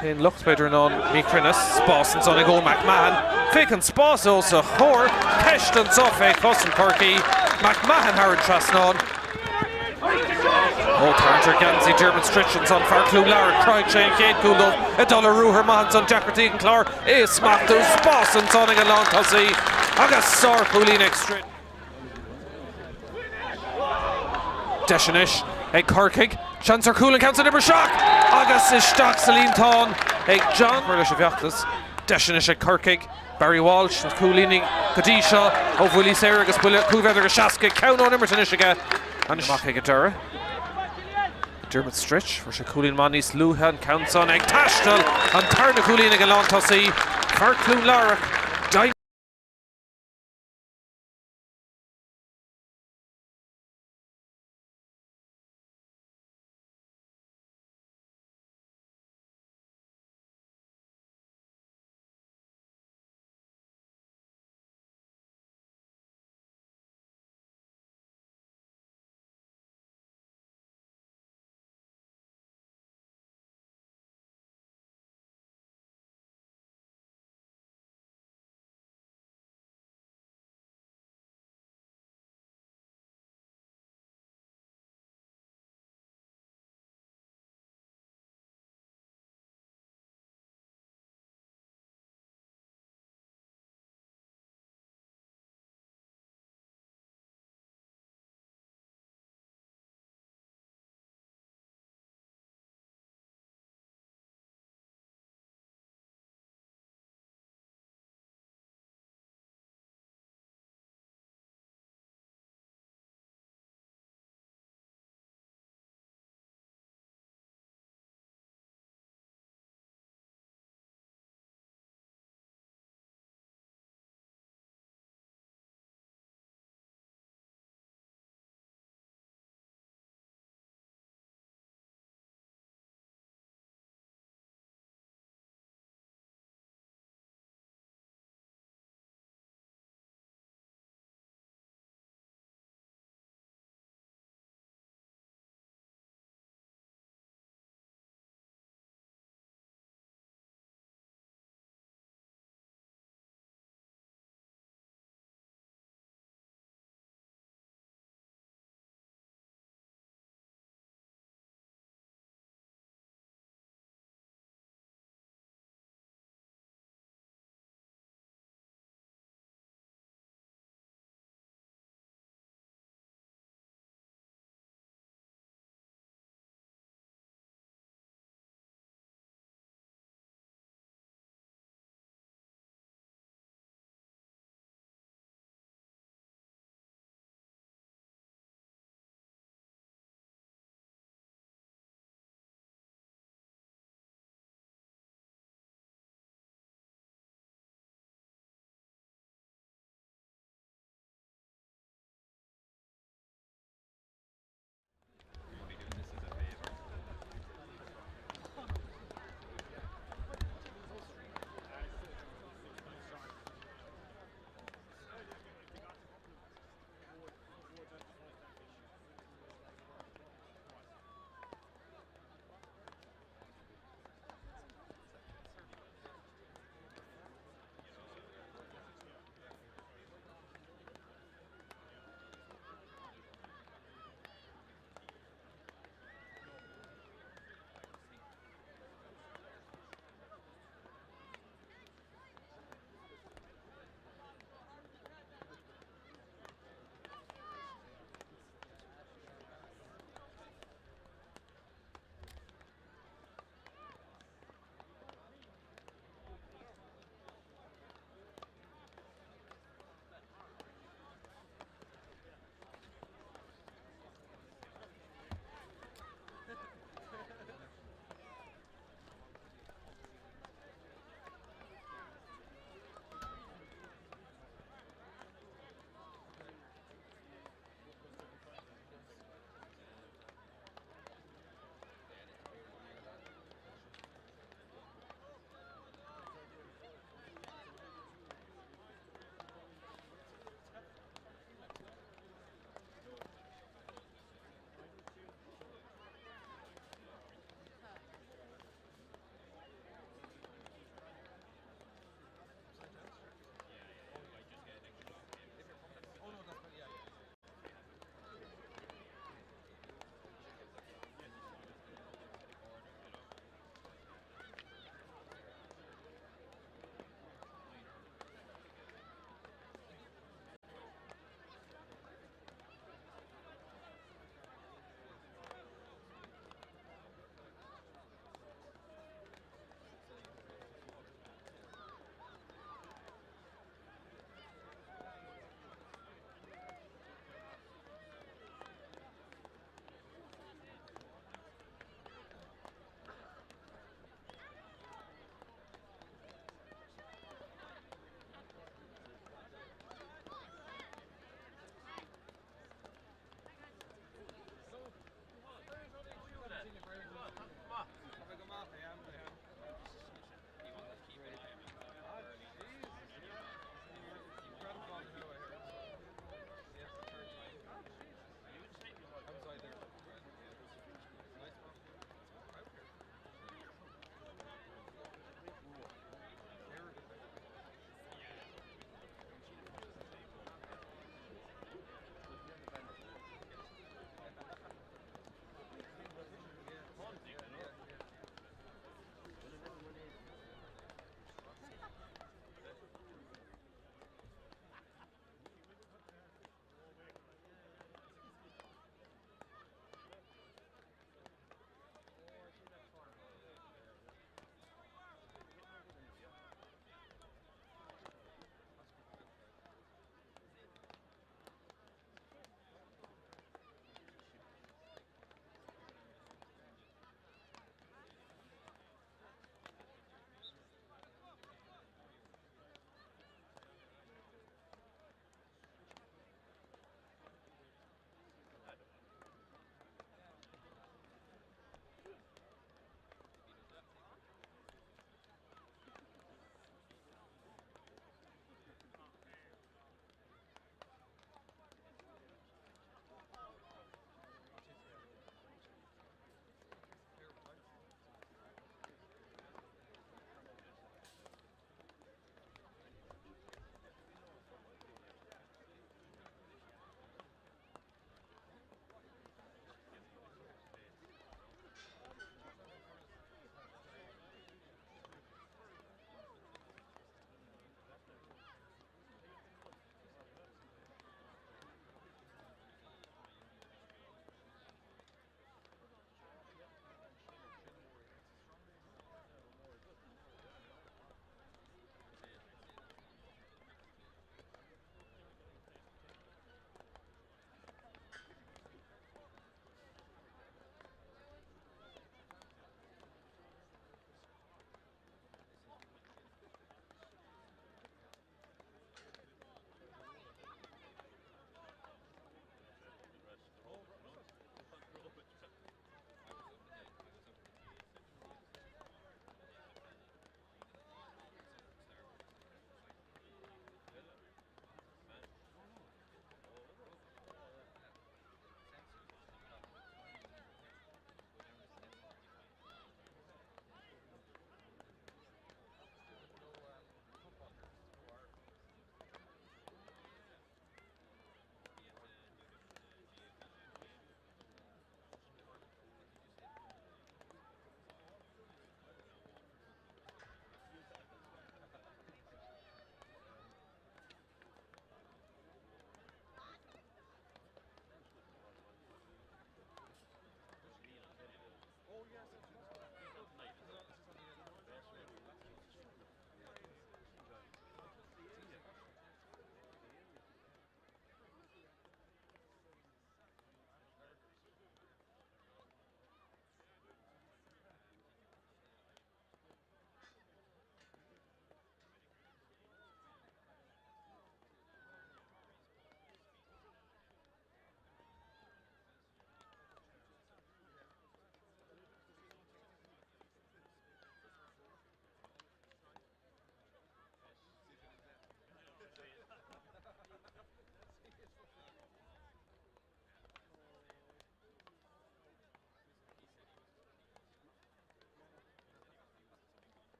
T-aon locht b'fhéidir ná an míchruinneas. Spás ansan ag Eoin McMahon. Féach an spás os a chomhair. Ceist anso fé chosaint Chorcaí. McMahon thar an trasnán. Ó tarraingt ar gheansaí Diarmuid Stritch ansan, fear Chluain Labhra, chruthaigh sé an chéad chúl dóibh ag dul ar ruathar maith ansan, deacrachtaí ag an Clár é a smachtú, spás ansan ag an lántosaí agus sárchúilín ag Stritch. Deis anois ag Corcaigh, seans ar chúl an ceann san oibrithe isteach agus isteach sa líontán ag John. Cur leis an bhfeachtas, deis anois ag Corcaigh. Barry Walsh, na cúilíní go dtí seo ó bhuillí saora agus buille 5 mhéadar go 60, ceann ón imirt anois aige. Amach ag an deireadh. Diarmuid Stritch, fuair sé cúilín maith níos luaithe, an ceann san ag taisteal, an tarna cúilín ag an lántosaí. Fear Chluain Lárach.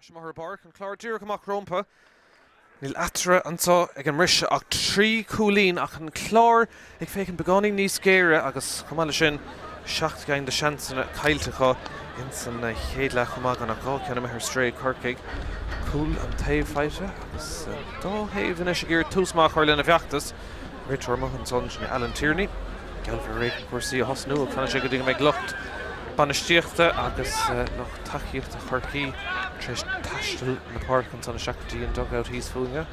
Ais amuigh ar an bpáirc, an Clár díreach amach rompu. Níl eatarthu anseo ag an mbriseadh ach 3 chúilín ach an Clár ag féachaint beagáinín níos géire agus chomh maith leis sin 7 gceann de seansanna caillte acu ins an chéad leath chomh maith gan ach 2 ceann imithe ar strae ag Corcaigh. Cúl an taobh faighte agus an dá thaobh anois ag iarraidh tús maith a chur lena bhfeachtas. Réiteoir amuigh ansan, sin é Alan Tierney. Geall ar éigean cúrsaí a thosnú ach fanfaidh sé go dtí go mbeidh lucht bainistíochta agus lucht tacaíochta Chorcaí tar éis taisteal na páirce ansan isteach go dtí an dugout thíos fúinne.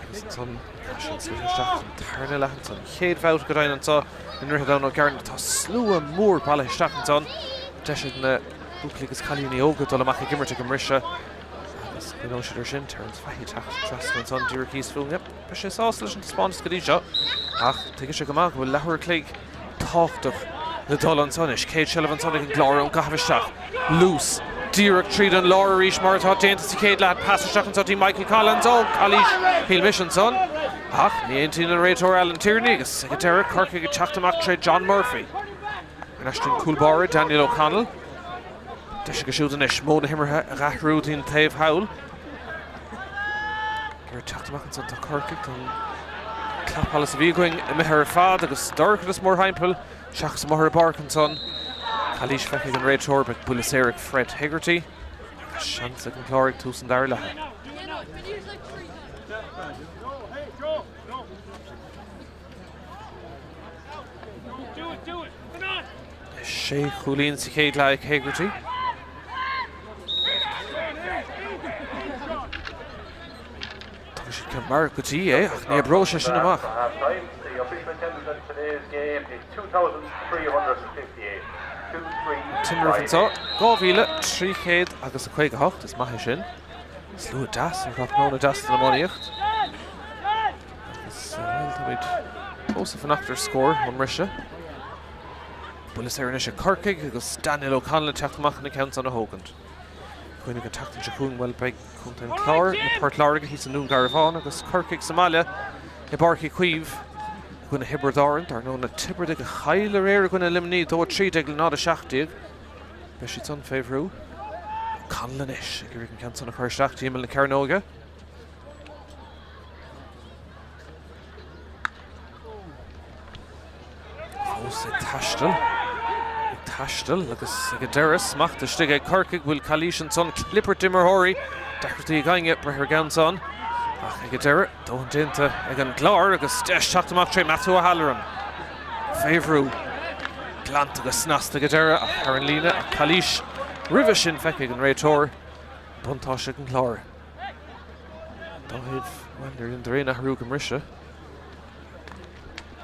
Agus ansan tá sé an slite isteach don tarna leath ansan. Chéad bhabhta go deimhin anso i nDroichead Abhann Ó gCearna. Tá slua mór bailithe isteach ansan. Deis ag na buachaillí agus cailíní óga dul amach ag imirt ag an mbriseadh. Agus coinneoidh siad ar sin, Terence Fahy ag teacht trasna ansan díreach thíos fúinne. Beidh sé sásta leis an taispeántas go dtí seo ach tuigfidh sé go maith go bhfuil leathuair a chloig tábhachtach le dul ansan anois. Céad seilbh ansan ag an gClár ón gcaitheamh isteach. Luas díreach tríd an lár arís mar atá déanta sa chéad leath. Pas isteach anso dtí Michael Collins. Ó, calaois, shíl mise ansan. Ach ní aontaíonn an réiteoir Alan Tierney agus ag an deireadh Corcaigh ag teacht amach tré John Murphy. Ar ais don cúl báire Daniel O'Connell. Deis aige siúd anois modh na himeartha a dh'athrú dtí'n taobh thall. Ag iarraidh teacht amach ansan tá Corcaigh, tá an clapsholas a bhí againn imithe ar fad agus dorchadas mórthimpeall seachas amuigh ar an bpáirc ansan. Calaois feicthe ag an réiteoir, beidh buille saor ag Fred Hegarty agus seans ag an Clár ag tús an dara leatha. Sé chúilín sa chéad leath ag Hegarty. Tugann siad ceann mear go dtí é ach ní oibreoidh sé sin amach. Tinreamh anseo, 2,300 agus a 58, is maith é sin. Slua deas ar thráthnóna deas don iománaíocht. Agus bhuel, táimid fós ag fanacht ar scór ón mbriseadh. Buille saor anois ag Corcaigh agus Daniel O'Connell ag teacht amach chun an ceann san a thógaint. Cuimhnigh an tseachtain seo chugainn, bhuel, beidh Contae an Chláir le Port Láirge thíos i nDún Garbhán agus Corcaigh sa mbaile i bPáirc Uí Chaoimh i gcoinne Thiobraid Árann. Dar ndóigh na Tiobradaigh a chaill aréir i gcoinne Luimnigh, 2-13 le 0-17. Beidh siad san fé bhrú. O'Connell anois ag iarraidh an ceann san a chur isteach dtí imeall na cearnóige. Fós ag taisteal, ag taisteal agus ag an deireadh smacht istigh ag Corcaigh, bhfuil calaois ansan, clibirt imreoirí, deacrachtaí ag éinne breith ar an gceann san ach ag an deireadh, dóthain déanta ag an gClár agus deis teacht amach tré Matthew O'Halloran. Fé bhrú, glanta go snasta ag an deireadh ach thar an líne ach calaois roimhe sin feicthe ag an réiteoir, buntáiste ag an gClár. Dá thaobh, bhuel, níor dheineadar aon athrú ag an mbriseadh.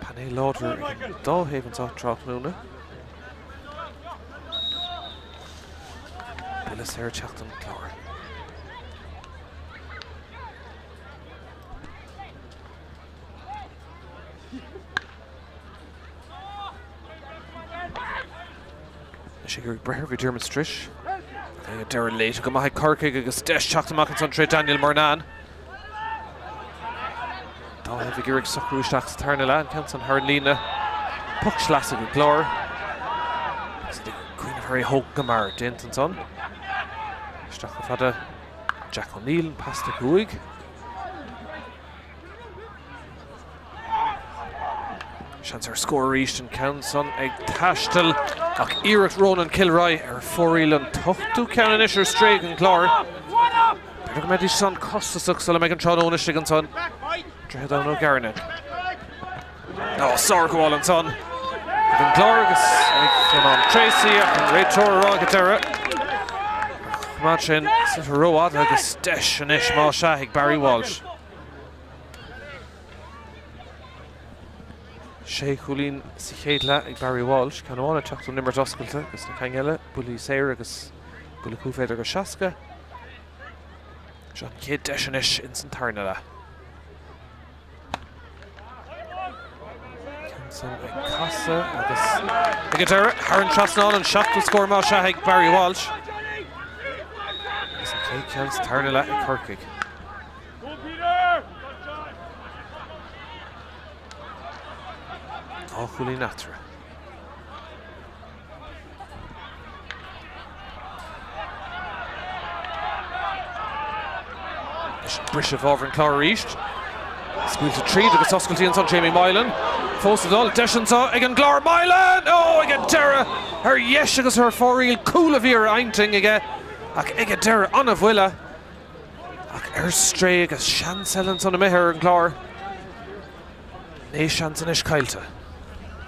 Painéal láidir ag an dá thaobh anseo tráthnóna. Buille saor ag teacht don Chlár. Anois ag iarraidh breith air bhí Diarmuid Stris. Ag an deireadh léite go maith ag Corcaigh agus deis teacht amach ansan tré Daniel Murnane. Dá thaobh ag iarraidh socrú isteach sa tarna leath, an ceann san thar an líne. Poc sleasa ag an gClár. Agus iad ag cuimhneamh ar é a thógaint go mear. Déanta ansan. Isteach chomh fada Jack O'Neill, an pas tugtha uaidh. Seans ar scór arís, an ceann san ag taisteal ach iarracht Ronan Kilroy ar fóraoil an t-ochtú ceann anois ar strae ag an gClár. B'fhéidir go mbeidís san costasach sula mbeidh an tráthnóna istigh ansan. Droichead Abhann Ó gCearna. Ó, sárghabháil ansan ag an gClár agus ag Fionán Treacy ach an réiteoir a rá ag an deireadh. Choimeád sé an sliotar rófhada agus deis anois más ea ag Barry Walsh. Sé chúilín sa chéad leath ag Barry Walsh, ceann amháin ag teacht ón imirt oscailte agus na cinn eile, buillí saora agus buille cúl b'fhéidir go 60. Seo an chéad deis anois ins an tarna leath. Ceann san ag casadh agus ag an deireadh thar an trasnán an seachtú scór más ea ag Barry Walsh. Agus an chéad ceann sa tarna leath ag Corcaigh. Dá chúilín eatarthu. Anois briseadh i bhfabhar an Chláir arís. Scaoilte tríd agus oscailtí ansan Jamie Moylan. Fós ag dul. Deis anseo ag an gClár. Moylan! Ó, ag an deireadh! Ar dheis agus ar fóraoil. Cúl a bhí ar intinn aige ach ag an deireadh an-bhuille. Ach ar strae agus seans eile ansan imithe ar an gClár. Naoi seans anois caillte.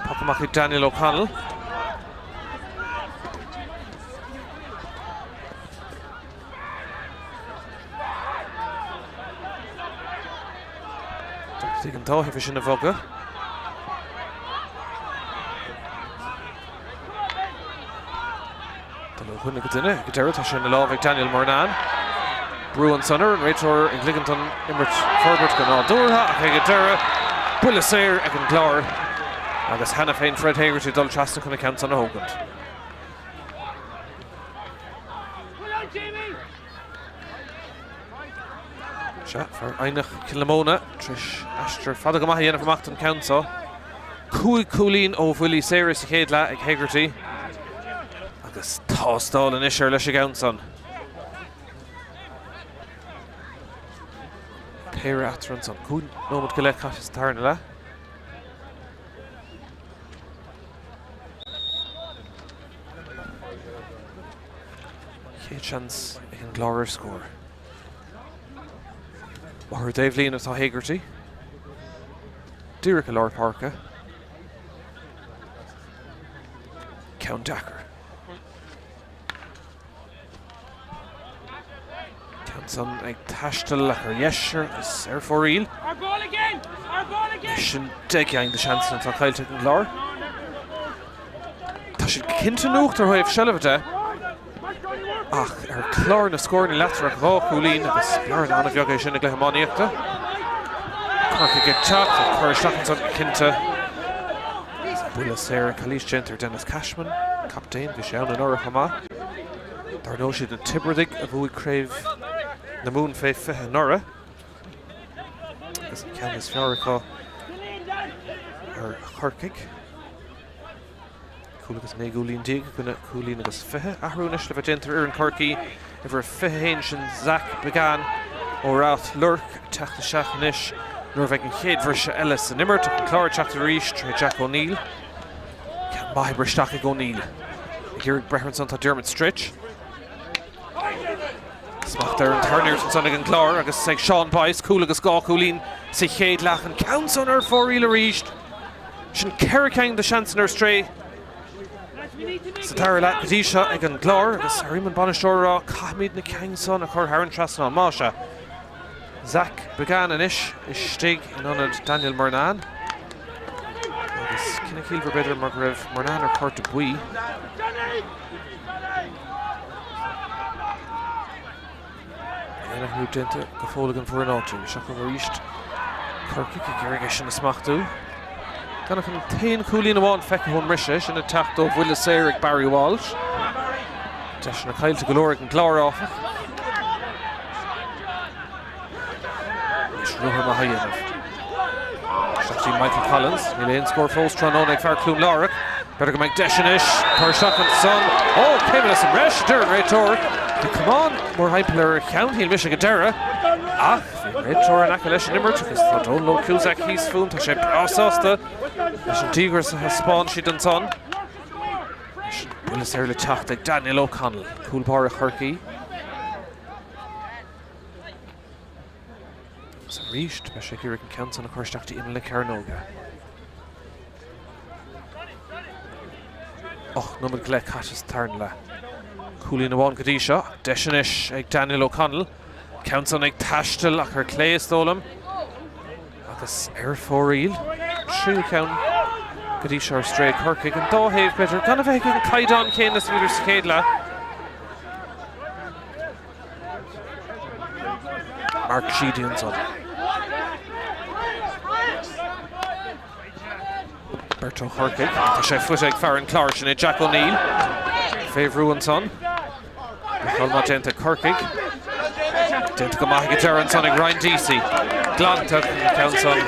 Poc amach ag Daniel O'Connell. Ag an dá thaobh sin a bhogadh. Dul ó dhuine go duine ag deireadh tá sé ina lámh ag Daniel Murnane. Brú ansan ar an réiteoir ag ligint don imirt forbairt go nádúrtha ach ag an deireadh, buille saor ag an gClár agus cheana féin Fred Hegarty ag dul trasna chun an ceann san a thógaint. Sea, fear Eidhneach Chill na Móna tar éis aistear fada go maith a dhéanamh amach don cheann seo. 5 chúilín ó bhuillí saora sa chéad leath ag Hegarty agus tástáil anois air leis an gceann san. Péire eatarthu ansan. 5 nóiméad go leith caite sa tarna leath. Chéad seans ag an gClár ar scór. Ar an dtaobhlíne atá Hegarty. Díreach i lár páirce. Ceann deacair. Ceann san ag taisteal ach ar dheis is ar fóraoil. Sin 10 gceann de seansanna atá caillte ag an gClár. Tá siad cinnte in uachtar ó thaobh seilbhe de ach ar chlár na scóranna leatar ach dhá chúilín agus bearna an-bheag é sin i gcluiche iománaíochta. Corcaigh ag teacht, ag cur isteach ansan cinnte. Buille saor calaois déanta ar Denis Cashman, captaen, bhí sé ann anuraidh chomh maith. Dar ndóigh siad na Tiobradaigh a bhuaigh craobh na Mumhan fé 20 anuraidh. Agus an ceann is fearr acu ar Chorcaigh. Cúl agus 19 gcúilín i gcoinne cúilín agus 20. Athrú anois le bheith déanta ar fhoireann Chorcaí, uimhir 21 sin Zach Biggane ó Ráth Luirc ag teacht isteach anois nuair a bheidh an chéad bhriseadh eile san imirt. An Clár ag teacht arís tré Jack O'Neill. Ceann maith oibre isteach ag O'Neill. Ag iarraidh breith ansan tá Dermot Stritch. Smacht ar an tarna iarracht ansan ag an gClár agus ag Seán Boyce, cúl agus dhá chúilín sa chéad leath. An ceann san ar fóraoil arís. Sin ceithre cinn de sheansanna ar strae sa dara leath go dtí seo ag an gClár agus airím an bainisteoir ag rá caithfimid na cinn san a chur thar an trasnán. Más ea, Zach Biggane anois istigh in ionad Daniel Murnane agus cinneadh ciallmhar b'fhéidir mar go raibh Murnane ar chárta buí. Níl aon athrú déanta go fóill ag an bhfoireann áitiúil. Seo chugainn arís Corcaigh ag iarraidh é sin a smachtú. Gan ach an t-aon chúilín amháin feicthe ón mbriseadh, sin ag teacht ó bhuille saor ag Barry Walsh. Deiseanna caillte go leor ag an gClár, áfach. Anois ruathar maith á dhéanamh. Isteach go dtí Michael Collins. Níl aon scór fós tráthnóna ag fear Chluain Lárach. B'fhéidir go mbeidh deis anois. Cur isteach ansan. Ó, céimeanna sa mbreis, a deir an réiteoir. Bhí camán mórthimpeall ar a cheann, shíl mise ag an deireadh. Ach bhí an réiteoir in aice leis an imirt agus tá Dónal Óg Cusack thíos fúinn. Tá sé breá sásta leis an díograis a thaispeáin siad ansan. Anois an buille saor le teacht ag Daniel O'Connell, cúl báire Chorcaí. Agus arís, beidh sé ag iarraidh an ceann san a chur isteach dtí imeall na cearnóige. 8 nóiméad go leith caite sa tarna leath. Cúilín amháin go dtí seo. Deis anois ag Daniel O'Connell. Ceann san ag taisteal ach ar clé is dóigh liom. Agus ar fóraoil. Tríú ceann go dtí seo ar strae ag Corcaigh. An dá thaobh, b'fhéidir, gan a bheith ag an caighdeán céanna is a bhíodar sa chéad leath. Mark Sheedy ansan. Beirt ó Chorcaigh. Tá sé faighte ag fear an Chláir sin é Jack O'Neill. Fé bhrú ansan. Blocáil maith déanta ag Corcaigh. Déanta go maith ag an deireadh ansan ag Ryan Deasy. Glantach an ceann san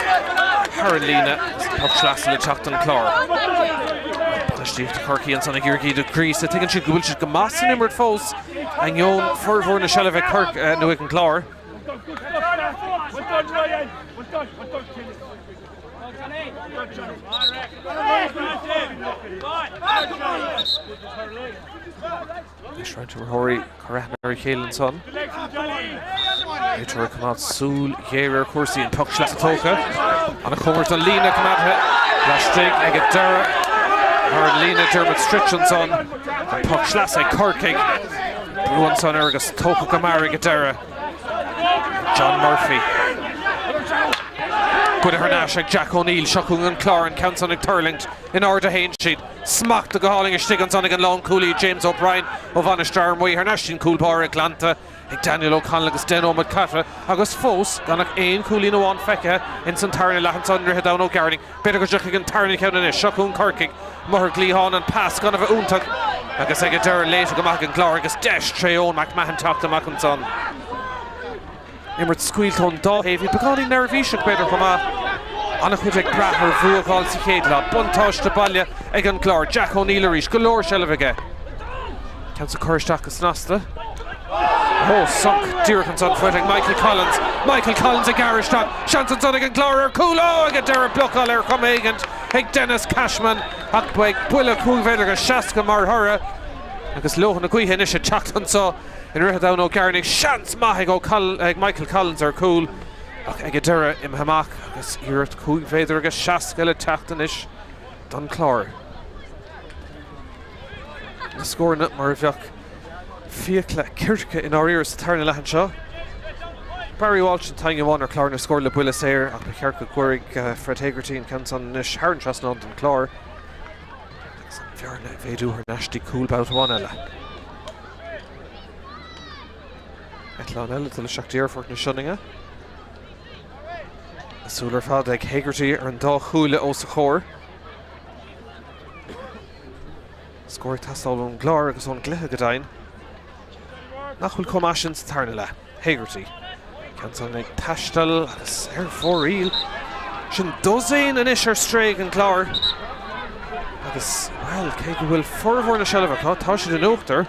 thar an líne. Poc sleasa le teacht don Chlár. Bainistíocht Chorcaí ansan ag iarraidh iad a ghríosadh. Tuigeann siad go bhfuil siad go maith san imirt fós. Ainneoin formhór na seilbhe ag Corcaigh nó ag an gClár. Anois roinnt imreoirí ag cur aithne ar a chéile ansan. Réiteoir ag coimeád súil ghéar ar chúrsaí an poc sleasa tógtha. An-chóngarach don líne coimeádtha laistigh ag an deireadh. Thar an líne Dermot Stritch ansan. An poc sleasa ag Corcaigh. Brú ansan air agus tógtha go mear ag an deireadh. John Murphy. Goidte thar n-ais ag Jack O'Neill. Seo chugainn an Clár, an ceann san ag tuirlingt. In airde a théann siad. Smachtaithe go hálainn istigh ansan ag an lánchúlaí James O'Brien ó Mhainistir Fhear Maí thar n-ais dtí'n cúl báire glanta ag Daniel O'Connell agus 10 nóiméad caite agus fós gan ach aon chúilín amháin feicthe ins an tarna leath anso i nDroichead Abhann Ó gCearnaigh. B'fhéidir go dtiocfaidh an tarna ceann anois. Seo chugainn Corcaigh. Amuigh ar an gcliathán an pas gan a bheith iontach agus ag an deireadh léite go maith ag an gClár agus deis tré Eoin McMahon teacht amach ansan. Imirt scaoilte ón dá thaobh. Iad beagáinín neirbhíseach, b'fhéidir, chomh maith. An-chuid ag brath ar bhua a fháil sa chéad leath. Buntáiste baile ag an gClár. Jack O'Neill arís. Go leor seilbh aige. Ceann san curtha isteach go snasta. Ó, sonc díreach ansan faighte ag Michael Collins. Michael Collins ag gearradh isteach. Seans ansan ag an gClár ar chúl. Ó, ag an deireadh blocáil ar chuma éigint ag Denis Cashman ach beidh buille 5 mhéadar agus 60 mar thoradh agus leoithne na gaoithe anois ag teacht anso. I nDroichead Abhann Ó gCearnaigh, seans maith ag Michael Collins ar chúl ach ag an deireadh imithe amach agus iarracht 5 mhéadar agus 60 le teacht anois don Chlár. Na scóranna mar a bheadh fiacla circe i ndáiríre sa tarna leath anseo. Barry Walsh an t-ainm amháin ar chlár na scór le buille saor ach ba cheart go gcuirfidh Fred Hegarty an ceann san anois thar an trasnán don Chlár agus an bhearna a mhéadú thar n-ais dtí cúl babhta amháin eile. Eitleán eile ag dul isteach dtí Aerfort na Sionainne. A súil ar fad ag Hegarty ar an dá chuaille os a chomhair. Scór ag teastáil ón gClár agus ón gcluiche go deimhin. Nach bhfuil chomh maith sin sa tarna leath. Hegarty. Ceann san ag taisteal agus ar fóraoil. Sin dosaen anois ar strae ag an gClár. Agus, bhuel, cé go bhfuil formhór na seilbhe acu, tá siad in uachtar.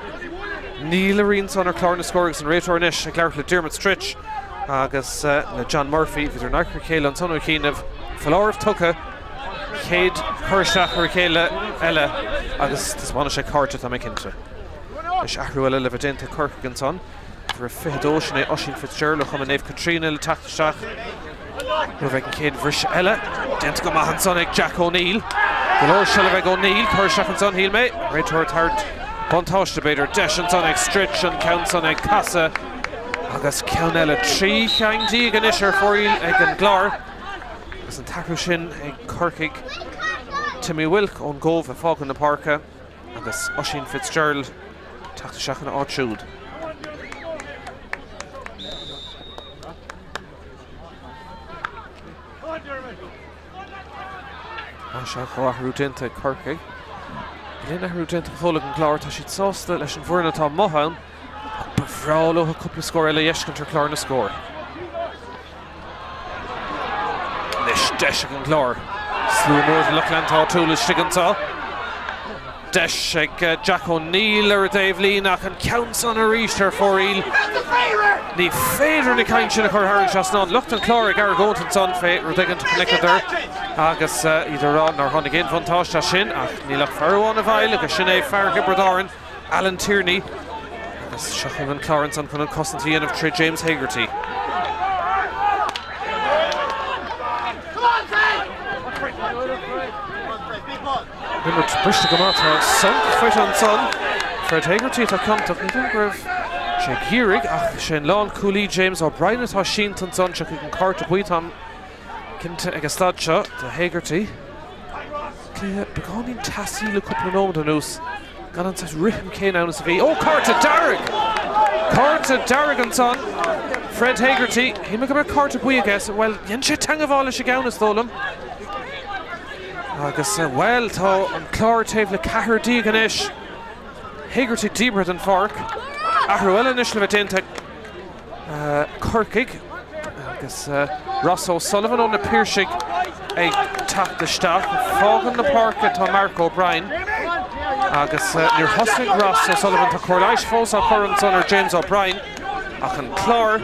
Níl a rian san ar chlár na scór agus an réiteoir anois ag labhairt le Diarmuid Stritch agus le John Murphy. Bhíodar in adharca a chéile ansan ó chianaibh. Foláireamh tugtha. Chéad chur isteach ar a chéile eile agus taispeánfaidh sé cárta, tá mé cinnte. Anois athrú eile le bheith déanta ag Corcaigh ansan. Uimhir 22, sin é Oisín Fitzgerald ó Chumann Naomh Caitríona le teacht isteach nuair a bheidh an chéad bhriseadh eile déanta go maith ansan ag Jack O'Neill. Go leor seilbhe ag O'Neill, cur isteach ansan, shíl mé. Réiteoir ag tabhairt buntáiste b'fhéidir. Deis ansan ag Stritch, an ceann san ag casadh agus ceann eile. 13 cheann anois ar fóraoil ag an gClár agus an t-athrú sin ag Corcaigh. Timmy Wilk ón gCóbh ag fágáil na páirce. Agus Oisín Fitzgerald teacht isteach ina áit siúd. Tá sé dhá athrú déanta ag Corcaigh. Níl aon athrú déanta go fóill ag an gClár, tá siad sásta leis an bhfoireann atá amuigh ann ach ba bhreá leo cúpla scór eile a fheiscint ar chlár na scór. Anois deis ag an gClár. Slua mór de lucht leanta áitiúil istigh anseo. Deis ag Jack O'Neill ar an dtaobhlíne ach an ceann san arís ar fóraoil. Ní féidir na cinn sin a chur thar an trasnán. Lucht an Chláir ag argóint ansan fé rud éigin a chonaiceadar agus iad ag rá nár tháinig aon bhuntáiste as sin ach níl ach fear amháin i bhfeighil agus sin é fear Thiobraid Árann. Alan Tierney agus seo chugainn an Clár ansan chun an cosaint a dhéanamh tré James Hegarty. Imirt briste go maith, tá sonc faighte ansan. Fred Hegarty atá ciontach, ní dóigh go raibh sé ag iarraidh ach sé an lánchúlaí James O'Brien atá sínte ansan, seo chuig an cárta buí, táim cinnte ag an staid seo do Hegarty. Cluiche beagáinín teasaí le cúpla nóiméad anuas, gan an saghas rithim céanna ann is a bhí. Ó, cárta dearg! Cárta dearg ansan! Fred Hegarty, shíl mé go mbeadh cárta buí aige, bhuel, dhein sé teangabháil leis an gceann is dóigh liom. Agus, bhuel, tá an Clár taobh le 14 anois. Hegarty díbeartha den pháirc. Athrú eile anois le bheith déanta ag Corcaigh agus Ross O'Sullivan ó na Piarsaigh ag teacht isteach. Fágann na páirce tá Mark O'Brien agus níor thosaigh Ross O'Sullivan. Tá cóir leighis fós á chur ansan ar James O'Brien ach an Clár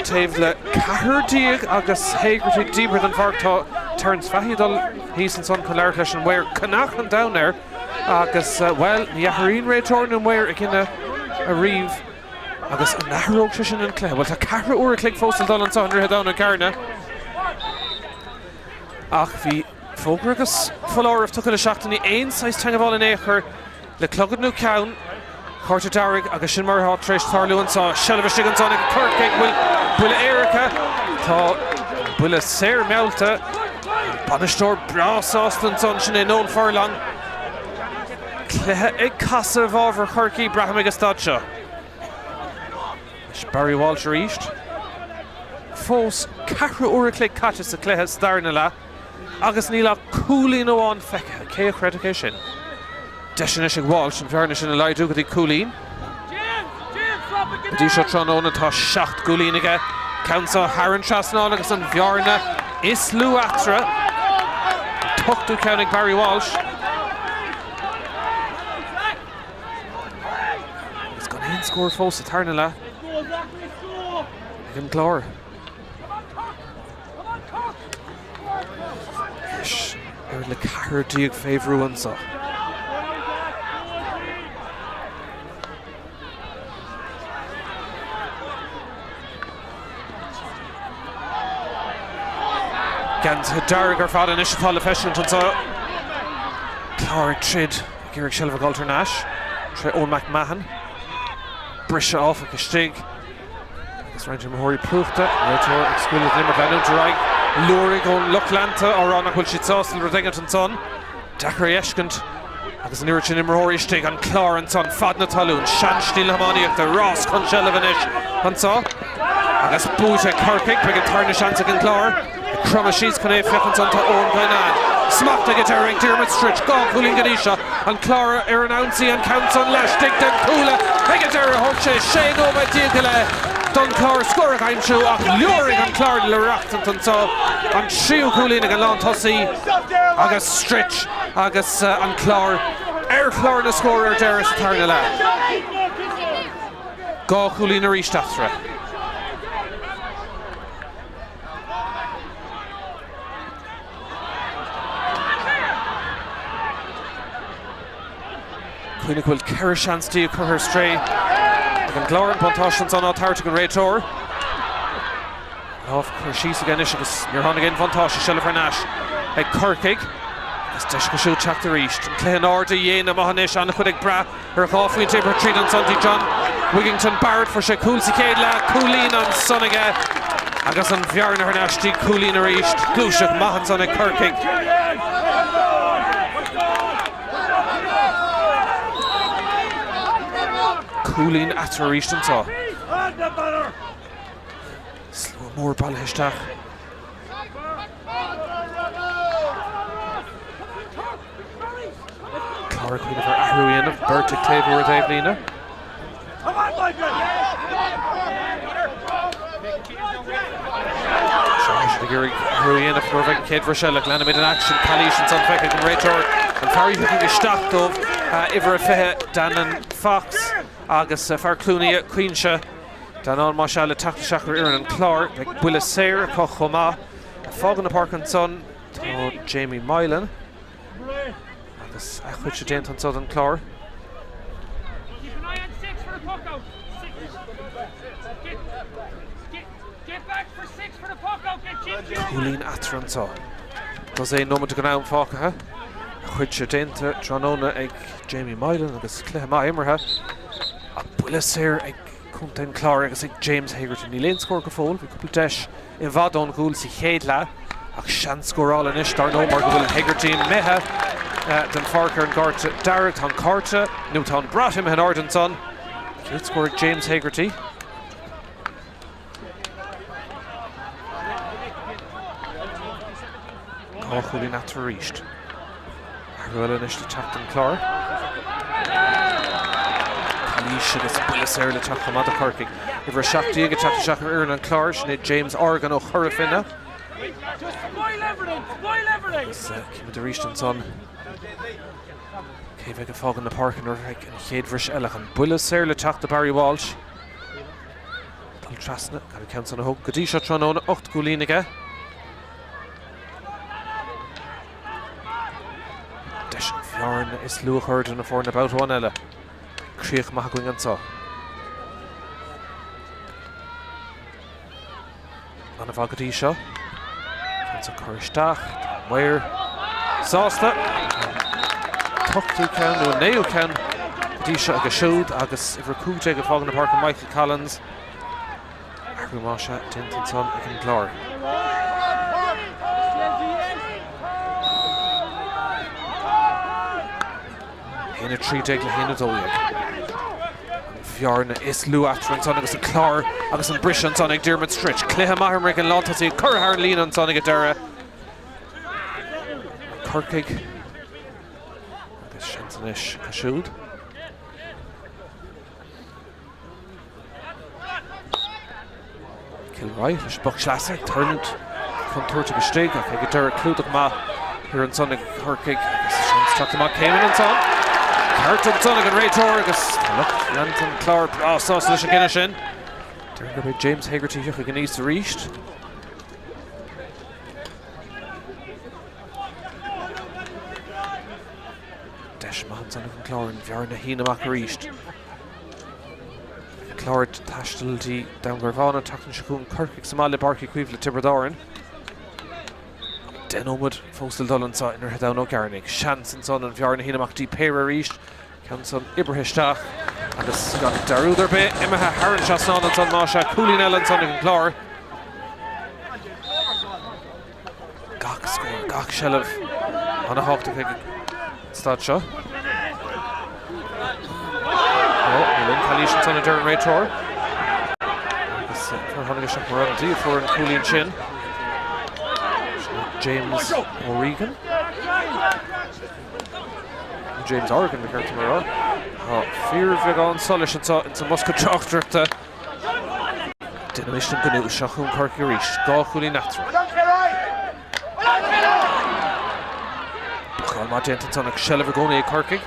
Taobh le 14 agus Hegarty díbeartha den pháirc. Tá Terence Fahy ag dul thíos ansan chun labhairt leis an maor. Conach an domhan air agus, bhuel, ní athraíonn réiteoir nó maor a gcinneadh ariamh. Agus an athródh sé sin an cluiche? Bhuel, tá ceathrú uair a chloig fós le dul anseo i nDroichead Abhann, Carna. Ach bhí fógra agus foláireamh tugtha le seachtainí, aon saghas teagmháil in aon chor le clogad nó ceann, cárta dearg agus sin mar atá tar éis tarlú anseo. Seilbh istigh ansan ag Corcaigh, bhfuil buille éirice? Tá buille saor meallta. Bainisteoir breá sásta ansan, sin é Noel Furlong. Cluiche ag casadh i bhfabhar Chorcaí, braithim ag an staid seo. Anois Barry Walsh arís. Fós ceathrú uair a chloig caite sa chluiche sa darna leath agus níl ach cúilín amháin feicthe. Cé a chreidfeadh é sin? Deis anois ag Walsh an bhearna sin a laghdú go dtí cúilín. Go dtí seo tráthnóna tá 7 gcúilín aige. Ceann seo thar an trasnán agus an bhearna is lú eatarthu. An t-ochtú ceann ag Barry Walsh. Agus gan aon scór fós sa tarna leath ag an gClár. Anois oiread le 14 fé bhrú anseo. Geansaithe dearg ar fad anois atá le feiscint anseo. Clár ag troid ag iarraidh seilbh a dh'fháilt thar n-ais. Tré Eoin McMahon. Briseadh áfach istigh agus roinnt imreoirí plúchta. Réiteoir ag scaoileadh den imirt leanúint ar aghaidh. Liúirigh ón lucht leanta á rá nach bhfuil siad sásta le rud éigint ansan. Deacair a fheiscint agus an oiread sin imreoirí istigh, an Clár ansan, fad na talún, seanstíl na hiománaíochta, rás chun seilbh anois anso agus buaite ag Corcaigh, beidh an tarna seans ag an gClár ag cromadh síos chun é a phiocadh ansan tá Eoin Guinane. Smacht ag an deireadh ag Diarmuid Stritch, 2 chúilín go dtí seo, an Clár ar an ionsaí, an ceann san laistigh den chuaille ag an deireadh, thóg sé 16 nóiméad go leith don Chlár scór a aimsiú ach liúirigh an Clár le reachtaint anso, an tríú cúilín ag an lántosaí agus Stritch agus an Clár ar chlár na scór ar deireadh sa tarna leath. 2 chúilín arís eatarthu. Cuimhnigh go bhfuil 14 seans curtha ar strae ag an gClár, an buntáiste ansan á tabhairt ag an réiteoir. Lámh curtha síos aige anois agus níor tháinig aon bhuntáiste, seilbh thar n-ais ag Corcaigh agus deis acu siúd teacht arís. An cluiche in airde dhéine amuigh anois, an-chuid ag brath ar 2 phointe imeartha tríd ansan dtí John Wigington Barrett. Fuair sé cúl sa chéad leath, cúilín ansan aige agus an bhearna thar n-ais dtí cúilín arís. Gluaiseacht maith ansan ag Corcaigh. Cúilín eatarthu arís anseo. Slua mór bailithe isteach. Clár ag cuimhneamh ar athrú a dhéanamh, beirt ag taobhú ar an taobhlíne. Seo siad ag iarraidh athrú a dhéanamh nuair a bheidh an chéad bhris eile. Leanfaimid an aicsean. Calaois ansan feicthe ag an réiteoir. An fear a thiocfaidh isteach dóibh, uimhir a 20, Danann Fox agus fear Chluain Fhia, Caoinse. Danann más ea le teacht isteach ar fhoireann an Chláir. Beidh buille saor acu chomh maith. Ag fágáil na páirce ansan tá Jamie Mylan agus a chuidse déanta anso don Chlár. Cúilín eatarthu anso. Dosaen nóiméad den am fágtha. A chuidse déanta tráthnóna ag Jamie Mylan agus cluiche maith imeartha. Ach buille saor ag Contae an Chláir agus ag James Hegarty. Níl aon scór go fóill. Bhí cúpla deis i bhfad ón gcúl sa chéad leath ach seans scórála anois dar ndóigh mar go bhfuil Hegarty imithe den pháirc ar an gcárta dearg. Tá an cárta, nó tá an brat imithe in airde ansan. Céad scór ag James Hegarty. 2 chúilín eatarthu arís. Athrú eile anois le teacht don Chlár. Calaois agus buille saor le teacht chomh maith do Chorcaigh. Uimhir 17 ag teacht isteach ar fhoireann an Chláir, sin é James Horgan ó Chora Finne. Agus címid arís ansan cé bheidh ag fágáil na páirce nuair a bheidh an chéad bhris eile. An buille saor le teacht do Barry Walsh. Dul trasna, gan an ceann san a thóg go dtí seo tráthnóna, 8 gcúilín aige. Deis an bhearna is lú a chur idir na foirne babhta amháin eile. Críoch maith againn anseo. An-mhaith go dtí seo. Ceann san curtha isteach. Tá an maor sásta. An t-ochtú ceann nó an naoú ceann go dtí seo aige siúd agus uimhir 15 ag fágáil na páirce Michael Collins. Athrú más ea déanta ansan ag an gClár. 1-13 le 1-12. An bhearna is lú eatarthu ansan agus an Clár agus an briseadh ansan ag Diarmuid Stritch. Cluiche maith imeartha ag an lántosaí curtha thar an líne ansan ag an deireadh. Corcaigh agus seans anois acu siúd. Kilroy leis an bpoc sleasa ag tuirlingt contúirteach istigh ach ag an deireadh clúdach maith thiar ansan ag Corcaigh agus seans teacht amach céimeanna ansan. Ceart ansan ag an réiteoir agus tá lucht leanta an Chláir breá sásta leis an gcinneadh sin. Déarfainn gurb é James Hegarty a thiocfaidh aníos arís. Deis maith ansan ag an gClár an bhearna a shíneadh amach arís. An Clár ag taisteal dtí Dún Garbhán an tseachtain seo chugainn, Corcaigh sa mbaile i bPáirc Uí Chaoimh le Tiobraid Árann. 10 nóiméad fós le dul anseo i nDroichead Abhann Ó gCearnaigh. Seans ansan an bhearna a shíneadh amach dtí péire arís. Ceann san oibrithe isteach agus gan dearúd ar bith imithe thar an trasnán ansan más ea. Cúilín eile ansan ag an gClár. Gach scór, gach seilbh ana-thábhachtach ag an staid seo. Ó, níl aon calaois ansan a deir an réiteoir. Agus fear a tháinig isteach mar ionadaí a fuair an cúilín sin. James O'Regan. James O'Regan ba cheart dom a rá. Tá fíorbheagán solais anseo ins an mbosca tráchtaireachta. Déanaimis an gnó seo chugainn Corcaigh arís. 2 chúilín eatarthu. Blocáil maith déanta ansan ach seilbh i gcónaí ag Corcaigh.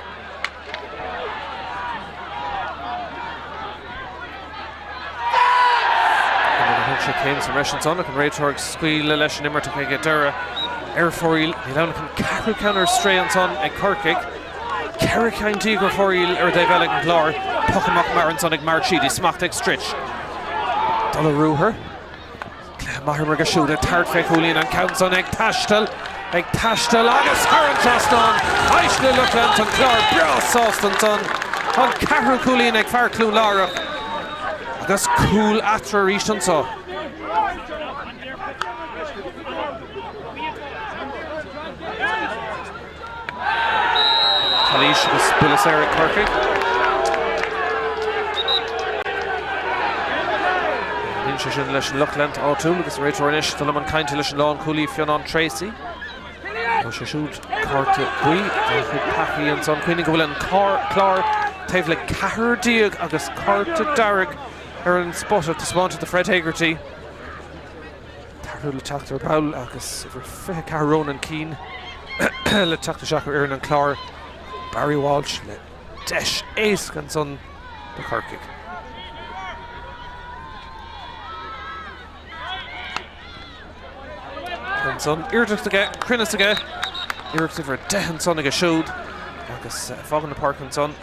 Thóg sé céim sa mbreis ansan ach an réiteoir ag scaoileadh leis an imirt ach ag an deireadh ar fóraoil. Níl ann ach an ceathrú ceann ar strae ansan ag Corcaigh. 14 ceann ar fóraoil ar an dtaobh eile ag an gClár. Poc amach mear ansan ag Mark Sheedy. Smacht ag Stritch. Dul ar ruathar. Cluiche maith imeartha aige siúd ag tabhairt fé chúilín. An ceann san ag taisteal, ag taisteal agus thar an trasnán. Éist le lucht leanta an Chláir breá sásta ansan. An ceathrú cúilín ag fear Chluain Lárach. Agus cúl eatarthu arís anso. Calaois agus buille saor ag Corcaigh. Lean sé sin leis an lucht leanta áitiúil agus an réiteoir anois dul i mbun cainte leis an lánchúlaí Fionnán Treacy. Tá sé siúd cárta buí dá chuid peacaí ansan. Cuimhnigh go bhfuil an Clár taobh le 14 agus cárta dearg ar an spota taispeánta do Fred Hegarty. Athrú le teacht ar ball agus uimhir 24 Ronan Keane le teacht isteach ar fhoireann an Chláir. Barry Walsh le deis éasca ansan do Chorcaigh. Ansan iarracht aige, cruinneas aige, iarracht uimhir 10 ansan aige siúd agus fágann na páirce ansan.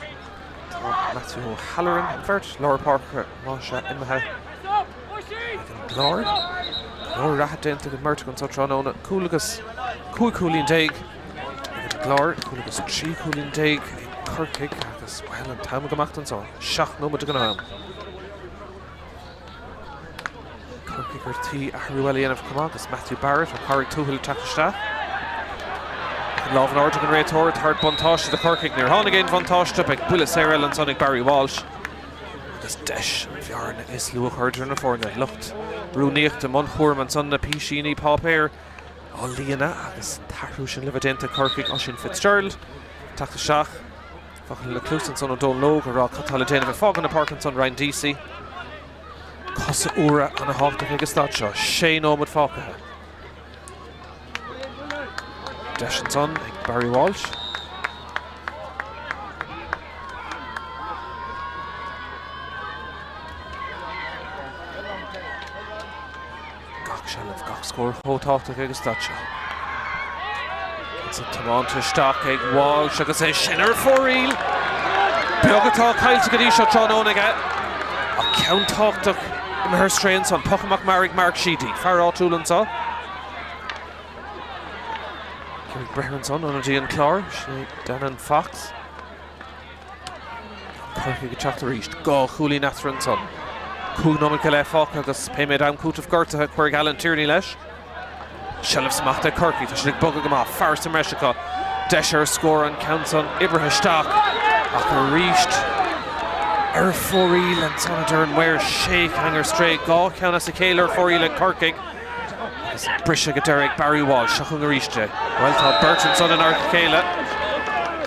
Tá Matthew O'Halloran, an bheirt lár páirce más ea imithe ag an gClár. Go leor reatha déanta ag an mbeirt anso tráthnóna. Cúl agus 15 cúilín ag an gClár, cúl agus 13 cúilín ag Corcaigh agus, bhuel, an t-am ag imeacht anso. 7 nóiméad den am. Corcaigh ar tí athrú eile a dhéanamh chomh maith agus Matthew Barrett ó Carraig Tuathail ag teacht isteach. An lámh in airde ag an réiteoir, ag tabhairt buntáiste do Chorcaigh. Níor tháinig aon bhuntáiste, beidh buille saor eile ansan ag Barry Walsh. Agus deis an bhearna is lú a chur idir na foirne. Lucht rúnaíochta i mbun chúraim ansan, na písíní páipéir á líonadh agus an t-athrú sin le bheith déanta ag Corcaigh. Oisín Fitzgerald ag teacht isteach. Focal le cluas ansan ó Dónal Óg ag rá cad tá le déanamh. Ag fágáil na páirce ansan Ryan Deasy. Cosa úra ana thábhachtach ag an staid seo. Sé nóiméad fágtha. Deis ansan ag Barry Walsh. Gach seilbh, gach scór chomh tábhachtach ag an staid seo. Ansan tiomáinte isteach ag Walsh agus é sin ar fóraoil. Beag atá caillte go dtí seo tráthnóna aige ach ceann tábhachtach imithe ar strae ansan. Poc amach mear ag Mark Sheedy, fear áitiúil anso. Ag iarraidh breith air ansan, ionadaí an Chláir, sin é Dannon Fox. Corcaigh ag teacht arís. 2 chúilín eatarthu ansan. 5 nóiméad go leith fágtha agus pé méid am cúitimh gortaithe cuirfidh Alan Tierney leis. Seilbh smachta ag Corcaigh. Tá siad ag bogadh go maith. Fear sa mbreis acu. Deis ar scór an ceann san oibrithe isteach ach arís ar fóraoil ansan a deir an maor. Sé cheann ar strae. 2 cheann as a chéile ar fóraoil ag Corcaigh. Agus briseadh ag deireadh ag Barry Walsh. Seo chugainn arís é. Bhuel, tá beirt ansan in adharca a chéile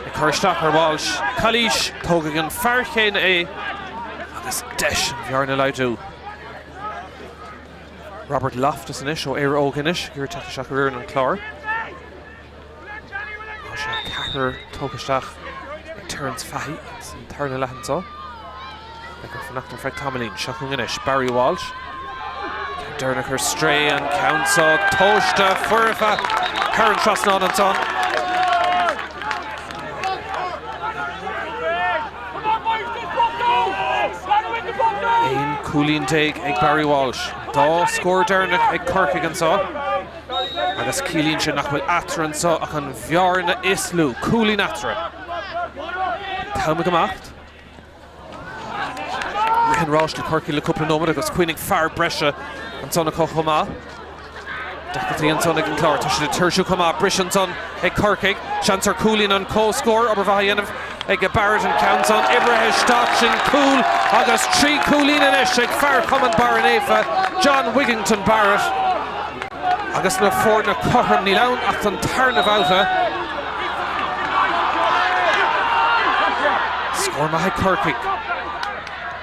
ag cur isteach ar Walsh. Calaois, tógfaidh an fear chéanna é agus deis an bhearna a laghdú. Robert Loftus anois ó Éire Óg Inis ag iarraidh teacht isteach ar fhoireann an Chláir. Tá sé ceathrar tugtha isteach ag Terence Fahy san tarna leath anseo. Beidh air fanacht ar feadh tamaillín. Seo chugainn anois Barry Walsh. Ceann deireanach ar strae an ceann seo tomhaiste foirfe thar an trasnán ansan. 11 cúilín ag Barry Walsh. Dá scór deireanach ag Corcaigh anseo. Agus ciallaíonn sé nach bhfuil eatarthu anseo ach an bhearna is lú, cúilín eatarthu. An t-am ag imeacht. Rith an ráis le Corcaigh le cúpla nóiméad agus cuimhnigh fear breise ansan acu chomh maith. Deacrachtaí ansan ag an Clár. Tá siad ag tuirsiú chomh maith. Briseadh ansan ag Corcaigh. Seans ar chúilín an comhscór. Obair mhaith á dhéanamh ag Barrett an ceann san. Oibrithe isteach sin cúl agus 3 chúilín anois ag fear Chumann Barra Naofa, John Wigington Barrett. Agus na foirne cothrom, níl ann ach don tarna bhabhta. Scór maith ag Corcaigh.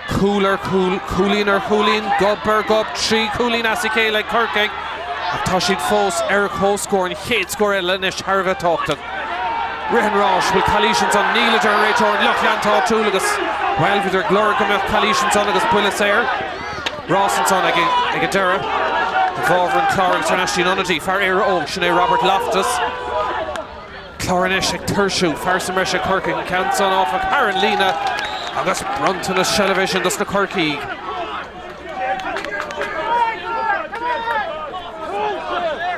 Cúl ar chúl, cúilín ar chúilín, gob ar ghob, 3 chúilín as a chéile ag Corcaigh ach tá siad fós ar comhscór, an chéad scór eile anois thar a bheith tábhachtach. Rith an ráis, bhfuil calaois ansan? Níl, a deir an réiteoir, an lucht leanta áitiúil agus, bhuel, bhíodar ag lorg go mbeadh calaois ansan agus buille saor. Rás ansan ag an deireadh. I bhfabhar an Chláir agus thar n-ais dtí an ionadaí, fear Éire Óg, sin é Robert Loftus. Clár anois ag tuirsiú, fear sa mbreis ag Corcaigh, an ceann san áfach thar an líne agus bronntanas seilbhe é sin dos na Corcaígh.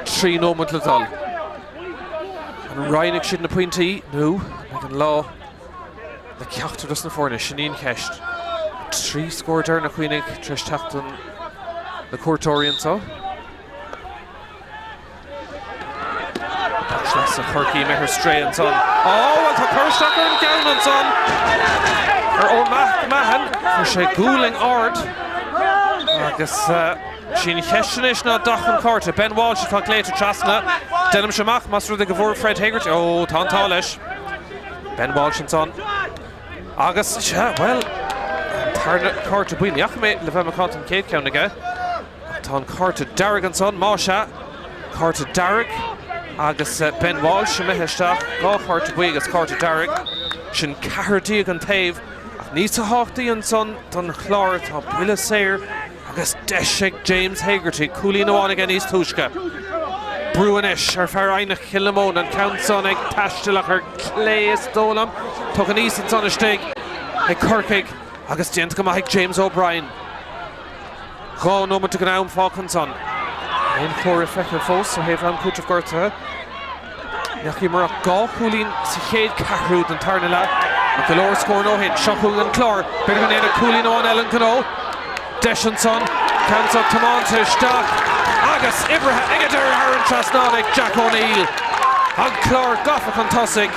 3 nóiméad le dul. An roinnfidh siad na pointí nó an mbeidh an lá le ceachtar dos na foirne? Sin í an cheist. 3 scór deireanach cuimhnigh tar éis teacht do na cuairteoirí anseo. Sleasa Chorcaí imithe ar strae ansan. Ó, bhuel tá cur isteach ar an gceann ansan ar Eoin Mahon. Fuair sé gualainn ard agus sí an cheist anois ná dath an chárta. Ben Walsh atá glaoite trasna. Déanaimse amach más rud é go bhfuair Fred Hegarty. Ó, tá an t-ádh leis. Ben Walsh ansan. Agus, sea, bhuel, an tarna cárta buí. Ní fhaca mé le bheith macánta an chéad cheann aige. Ach tá an cárta dearg ansan, más ea, cárta dearg agus Ben Walsh imithe isteach, 2 chárta buí agus cárta dearg, sin ceathrar déag an taobh. Ach níos tábhachtaí ansan don Chlár, tá buille saor agus deis ag James Hegarty, cúilín amháin aige níos túisce. Brú anois ar fear Eidhneach Chill na Móna, an ceann san ag taisteal ach ar clé is dóigh liom. Tugtha aníos ansan istigh ag Corcaigh agus déanta go maith ag James O'Brien. 2 nóimeat den am fágtha ansan. Aon chomhartha feicthe fós ó thaobh am cúitimh gortaithe. Ní fhacaíomar ach 2 chúilín sa chéad cheathrú den tarna leath. Ach go leor scóranna ó shin. Seo chugainn an Clár. B'fhéidir go ndéanfadh cúilín amháin eile an gnó. Deis ansan. Ceann seo tiomáinte isteach agus oibrithe ag an deireadh thar an trasnán ag Jack O'Neill. An Clár gafa chun tosaigh.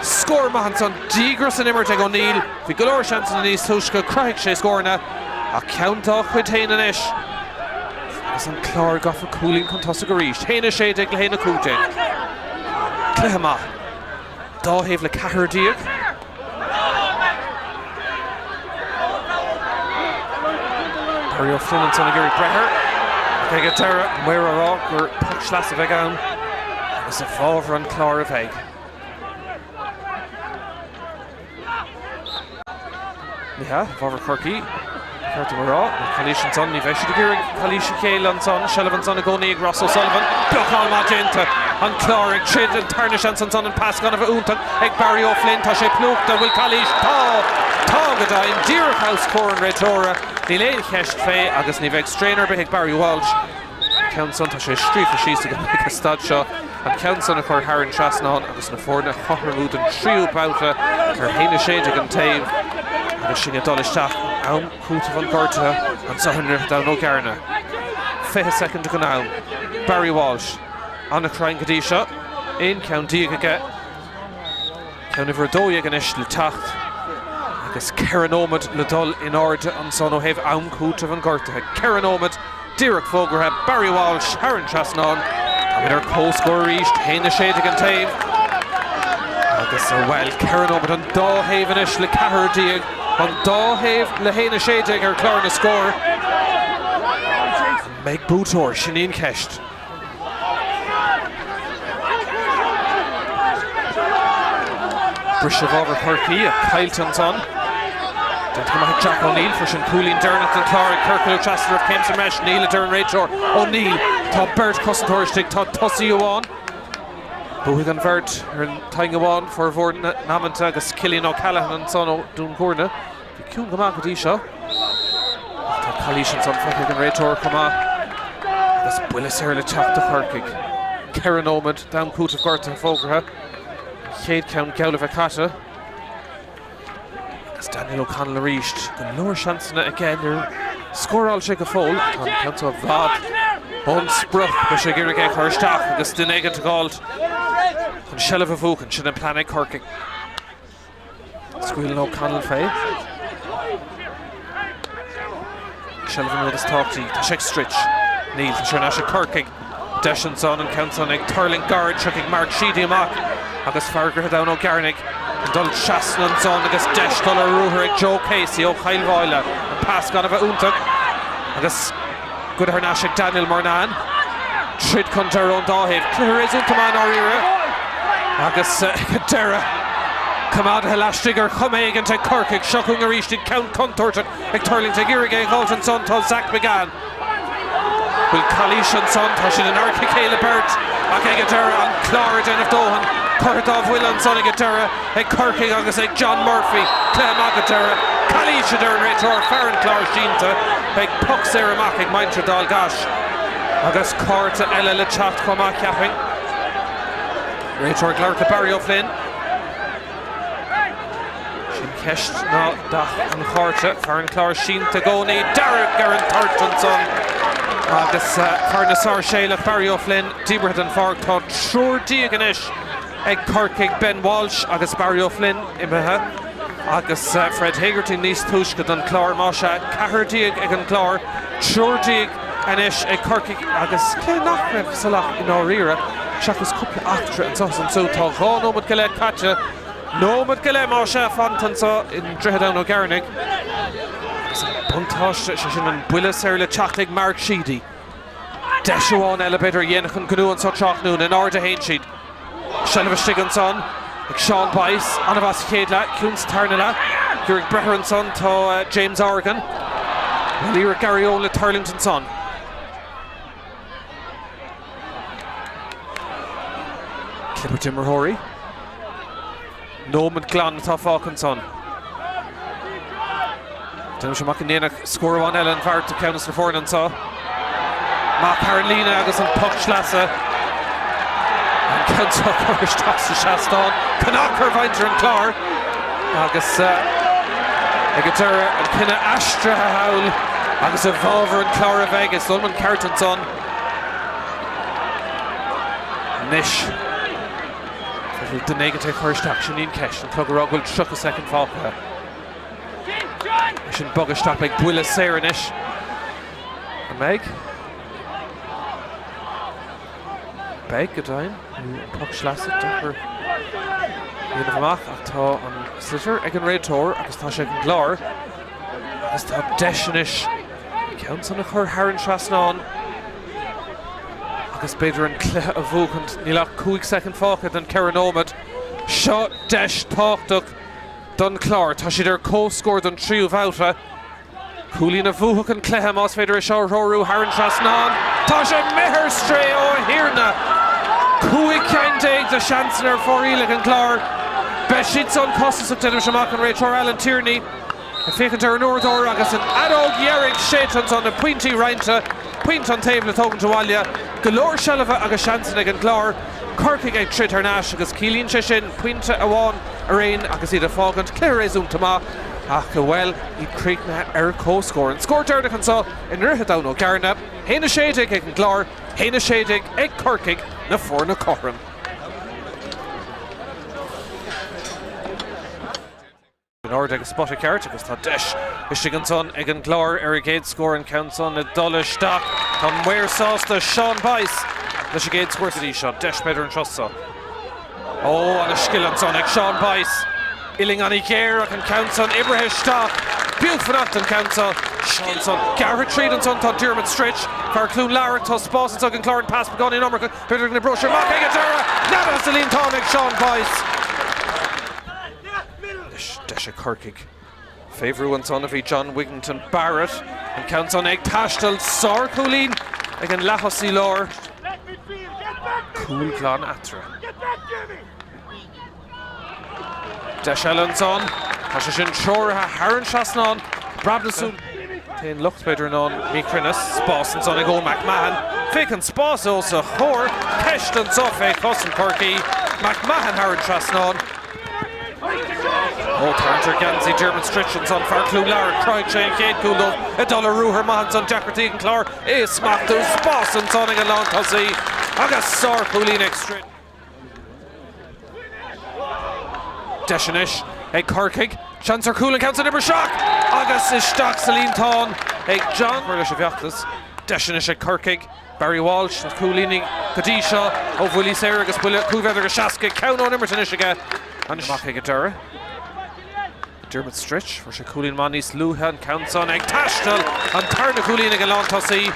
Scór maith ansan. Díograis san imirt ag O'Neill. Bhí go leor seansanna níos túisce, chruthaigh sé scóranna, ach ceann dá chuid féin anois agus an Clár gafa cúilín chun tosaigh arís. 1-16 le 1-15. Cluiche maith. Dá thaobh le ceathrar déag. Barry O'Flynn ansan ag iarraidh breith air. Ach ag an deireadh, an maor á rá gur poc sleasa a bheidh ann agus i bhfabhar an Chláir a bheidh. Ní hea, i bhfabhar Chorcaí. Ceart dom a rá, níl calaois ansan, ní bheidh siad ag iarraidh calaois a chéile ansan. Seilbh ansan i gcónaí ag Ross O'Sullivan. Blocáil maith déanta. An Clár ag troid, an tarna seans ansan, an pas gan a bheith iontach ag Barry O'Flynn. Tá sé plúchta, an bhfuil calaois? Tá! Tá go deimhin, díreach os comhair an réiteora. Níl aon cheist fé agus ní bheidh straon ar bith ag Barry Walsh. An ceann san, tá sé scríofa síos agam ag an staid seo, an ceann san a chur thar an trasnán agus na foirne a chothromú don tríú babhta ar 1-16 an taobh agus sinn ag dul isteach in am cúitimh an ghortaithe anseo i nDroichead Abhann Ó gCearna. 20 soicind den am. Barry Walsh, an-chruinn go dtí seo, 11 ceann aige. Ceann uimhir 12 anois le teacht agus 4 nóiméad le dul in airde ansan ó thaobh am cúitimh an ghortaithe. 4 nóiméad díreach fógartha. Barry Walsh thar an trasnán. Táimid ar comhscór arís, 1-16 an taobh. Agus, bhuel, 4 nóiméad an dá thaobh anois le 14, an dá thaobh le 1-16 ar chlár na scór. An mbeidh buaiteoir? Sin í an cheist. Briseadh i bhfabhar Chorcaí ach caillte ansan. Déanta go maith ag Jack O'Neill. Fuair sin cúilín deireanach don Chlár ag ciorclú trasna roimh céim sa mbreis. Níl, a deir an réiteoir. O'Neill. Tá beirt chosantóir istigh. Tá tosaí amháin. Buafaidh an bheirt ar an toinn amháin formhór na n-amanta agus Cillian O'Callaghan ansan ó Dún Gúirne. Bhí ciúin go maith go dtí seo. Ach tá calaois ansan feicthe ag an réiteoir chomh maith. Agus buille saor le teacht do Chorcaigh. 4 nóiméad d'am cúitimh gortaithe fógartha. An chéad cheann geall le bheith caite. Agus Daniel O'Connell arís. Go leor seansanna aige níor scóráil sé go fóill. Tá an ceann seo i bhfad ón sprioc. Beidh sé ag iarraidh é a chur isteach agus duine éigin a fháilt chun seilbh a bhuachan. Sin an plean ag Corcaigh. Scaoileann O'Connell fé. Seilbh an rud is tábhachtaí. Tá sé ag stritch. Níl. Tá sé ar ais ag Corcaigh. Deis ansan, an ceann san ag tuirlingt gairid. Tiocfaidh Mark Sheedy amach agus fear Dhroichead Abhann Ó gCearnaigh ag dul trasna ansan agus deis dul ar ruathar ag Joe Casey ó Chill Mháille. An pas gan a bheith iontach agus goidte thar n-ais ag Daniel Murnane. Troid chun deireadh ón dá thaobh. Cluiche réasúnta maith i ndáiríre agus ag an deireadh, coimeádaithe laistigh ar chuma éigin ag Corcaigh. Seo chugainn arís iad ceann contúirteach ag tuirlingt ag iarraidh é a dh'fháilt ansan tá Zach McGann. Bhfuil calaois ansan? Tá siad in adharca a chéile beirt ach ag an deireadh an Clár ag déanamh dóthain. Curtha dá bhuille ansan ag an deireadh ag Corcaigh agus ag John Murphy. Cluiche maith go deireadh. Calaois a deir an réiteoir, fear an Chláir sínte. Beidh poc saor amach ag muintir Dhál gCais agus cárta eile le teacht chomh maith, cheapfainn. Réiteoir ag labhairt le Barry O'Flynn. Sin ceist ná dath an chárta. Fear an Chláir sínte i gcónaí. Dearg ar an toirt ansan agus fear na Sáirséalach, Barry O'Flynn, díbeartha den pháirc. Tá 13 anois ag Corcaigh, Ben Walsh agus Barry O'Flynn imithe agus Fred Hegarty níos túisce don Chlár. Más ea, 14 ag an gClár, 13 anois ag Corcaigh agus cé nach raibh salach i ndáiríre, seachas cúpla eachtra anseo is ansiúd, tá 2 nóiméad go leith caite, nóiméad go leith más ea, fanta anseo i nDroichead Abhann Ó gCearnaigh. Agus an buntáiste, sé sin an buille saor le teacht ag Mark Sheedy. Deis amháin eile b'fhéidir a dhéanfadh an gnó anseo tráthnóna, in airde a théann siad. Seilbh istigh ansan ag Seán Boyce, an-mhaith sa chéad leath, ciúin sa tarna leath. Ag iarraidh breith air ansan tá James Horgan. Bhuel, iarraidh Gary Owen le tuirlingt ansan. Clibirt imreoirí. Nóiméad glan atá fágtha ansan. Déanaimse amach go ndéanfadh scór amháin eile an bheart do cheann de na foirne anseo. Amach thar an líne agus an poc sleasa. An ceann seo curtha isteach sa seastán. Cnoc ar mhuintir an Chláir agus ag an deireadh an cinneadh aistrithe thall agus i bhfabhar an Chláir a bheidh. Is dóigh liom an ceart ansan. Anois. Bhfuil duine éigin ag cur isteach? Sin í an cheist. An clog ag rá go bhfuil 30 soicind fágtha. Sin bog isteach. Beidh buille saor anois. An mbeidh? Beidh, go deimhin. Nó an poc sleasa, deacair a dhéanamh amach ach tá an sliotar ag an réiteoir agus tá sé ag an gClár. Agus tá deis anois an ceann san a chur thar an trasnán. Agus b'fhéidir an cluiche a bhuachaint. Níl ach 5 soicind fágtha den 4 nóiméad. Seo deis tábhachtach don Chlár. Tá siad ar comhscór don tríú bhabhta. Cúilín a bhuafadh an cluiche más féidir é seo a threorú thar an trasnán. Tá sé imithe ar strae, ó a Thiarna! 15 ceann de sheansanna ar fóraoil ag an gClár. Beidh siad san costasach, déanaimse amach, an réiteoir Alan Tierney ag féachaint ar an uaireadóir agus an fheadóg dheiridh séidte ansan, na pointí roinnte, pointe an taobh le tógaint abhaile, go leor seilbhe agus seansanna ag an gClár, Corcaigh ag troid thar n-ais agus ciallaíonn sé sin pointe amháin araon agus iad ag fágaint cluiche réasúnta maith ach, bhuel, iad críochnaithe ar comhscór. An scór deireanach anseo i nDroichead Abhann Ó gCearna, 1-16 ag an gClár, 1-16 ag Corcaigh, na foirne cothrom. In airde ag an spota ceart agus tá deis istigh ansan ag an gClár ar a gcéad scór, an ceann san ag dul isteach. Tá an maor sásta, Seán Boyce, leis an gcéad scór go dtí seo. Deis b'fhéidir anseo so. Ó, ana scil ansan ag Seán Boyce. Uillinn ana ghéar ach an ceann san oibrithe isteach. B'fhiú fanacht an ceann seo. Seán san. Gearrtha tríd ansan tá Diarmuid Stritch, fear Chluain Labhra. Tá spás anso ag an Clár an pas beagáinín iomarcach. B'fhéidir go n-oibreoidh sé amach ag an deireadh. Neadaithe sa líontán ag Seán Boyce. Anois deis ag Corcaigh. Fé bhrú ansan a bhí John Wigginton Barrett. An ceann san ag taisteal. Sárchúilín ag an leath-thosaí láir. Cúl glan eatarthu. Deis eile ansan. Tá sé sin treoraithe thar an trasnán. Brabnasú. T-aon locht b'fhéidir ná an míchruinneas. Spás ansan ag Eoin McMahon. Féach an spás os a chomhair. Ceist anso fé chosaint Chorcaí. McMahon thar an trasnán. Ó tarraingt ar gheansaí Diarmuid Stritch ansan, fear Chluain Labhra, chruthaigh sé an chéad chúl dóibh ag dul ar ruathar maith ansan, deacrachtaí ag an Clár é a smachtú, spás ansan ag an lántosaí agus sárchúilín ag Stritch. Deis anois ag Corcaigh, seans ar chúl an ceann san oibrithe isteach agus isteach sa líontán ag John. Cur leis an bhfeachtas, deis anois ag Corcaigh. Barry Walsh, na cúilíní go dtí seo ó bhuillí saora agus buille 5 mhéadar go 60, ceann ón imirt anois aige. Amach ag an deireadh. Diarmuid Stritch, fuair sé cúilín maith níos luaithe, an ceann san ag taisteal, an tarna cúilín ag an lántosaí.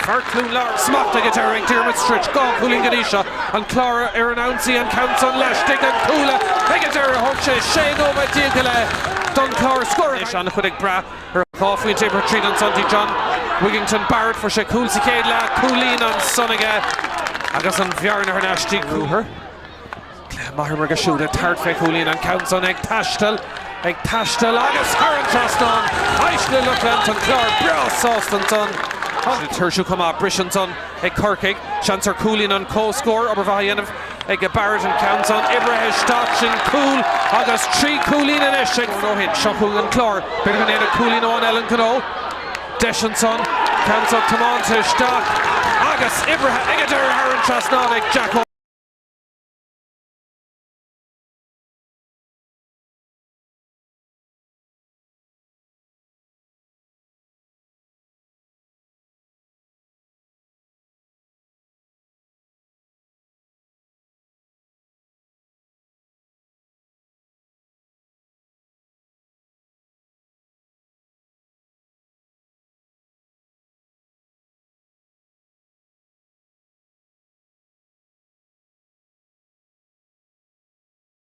Fear Chluain Labhra. Smacht ag an deireadh ag Diarmuid Stritch, 2 chúilín go dtí seo. An Clár ar an ionsaí, an ceann san laistigh den chuaille ag an deireadh. Thóg sé 16 nóiméad go leith don Chlár scór. Anois an-chuid ag brath Ar 2 phointe oibrithe tríd ansan dtí John Wigington Barrett fuair sé cúl sa chéad leath, cúilín ansan aige agus an bhearna thar n-ais dtí ruathar. Cluiche maith imeartha siúd ag tabhairt fé chúilín an ceann san ag taisteal, ag taisteal agus thar an trasnán. Éist le lucht leanta an Chláir breá sásta ansan. Ag tuirsiú chomh maith, briseadh ansan ag Corcaigh. Seans ar chúilín an comhscór, obair mhaith a dhéanamh. ag Barrett an ceann san oibrithe isteach sin cúl agus 3 chúilín anois ag ó shin. Seo chugainn an Clár. B'fhéidir go ndéanfadh cúilín amháin eile an gnó. Deis ansan. Ceann san tiomáinte isteach agus oibrithe ag an deireadh thar an trasnán ag Jack Ó.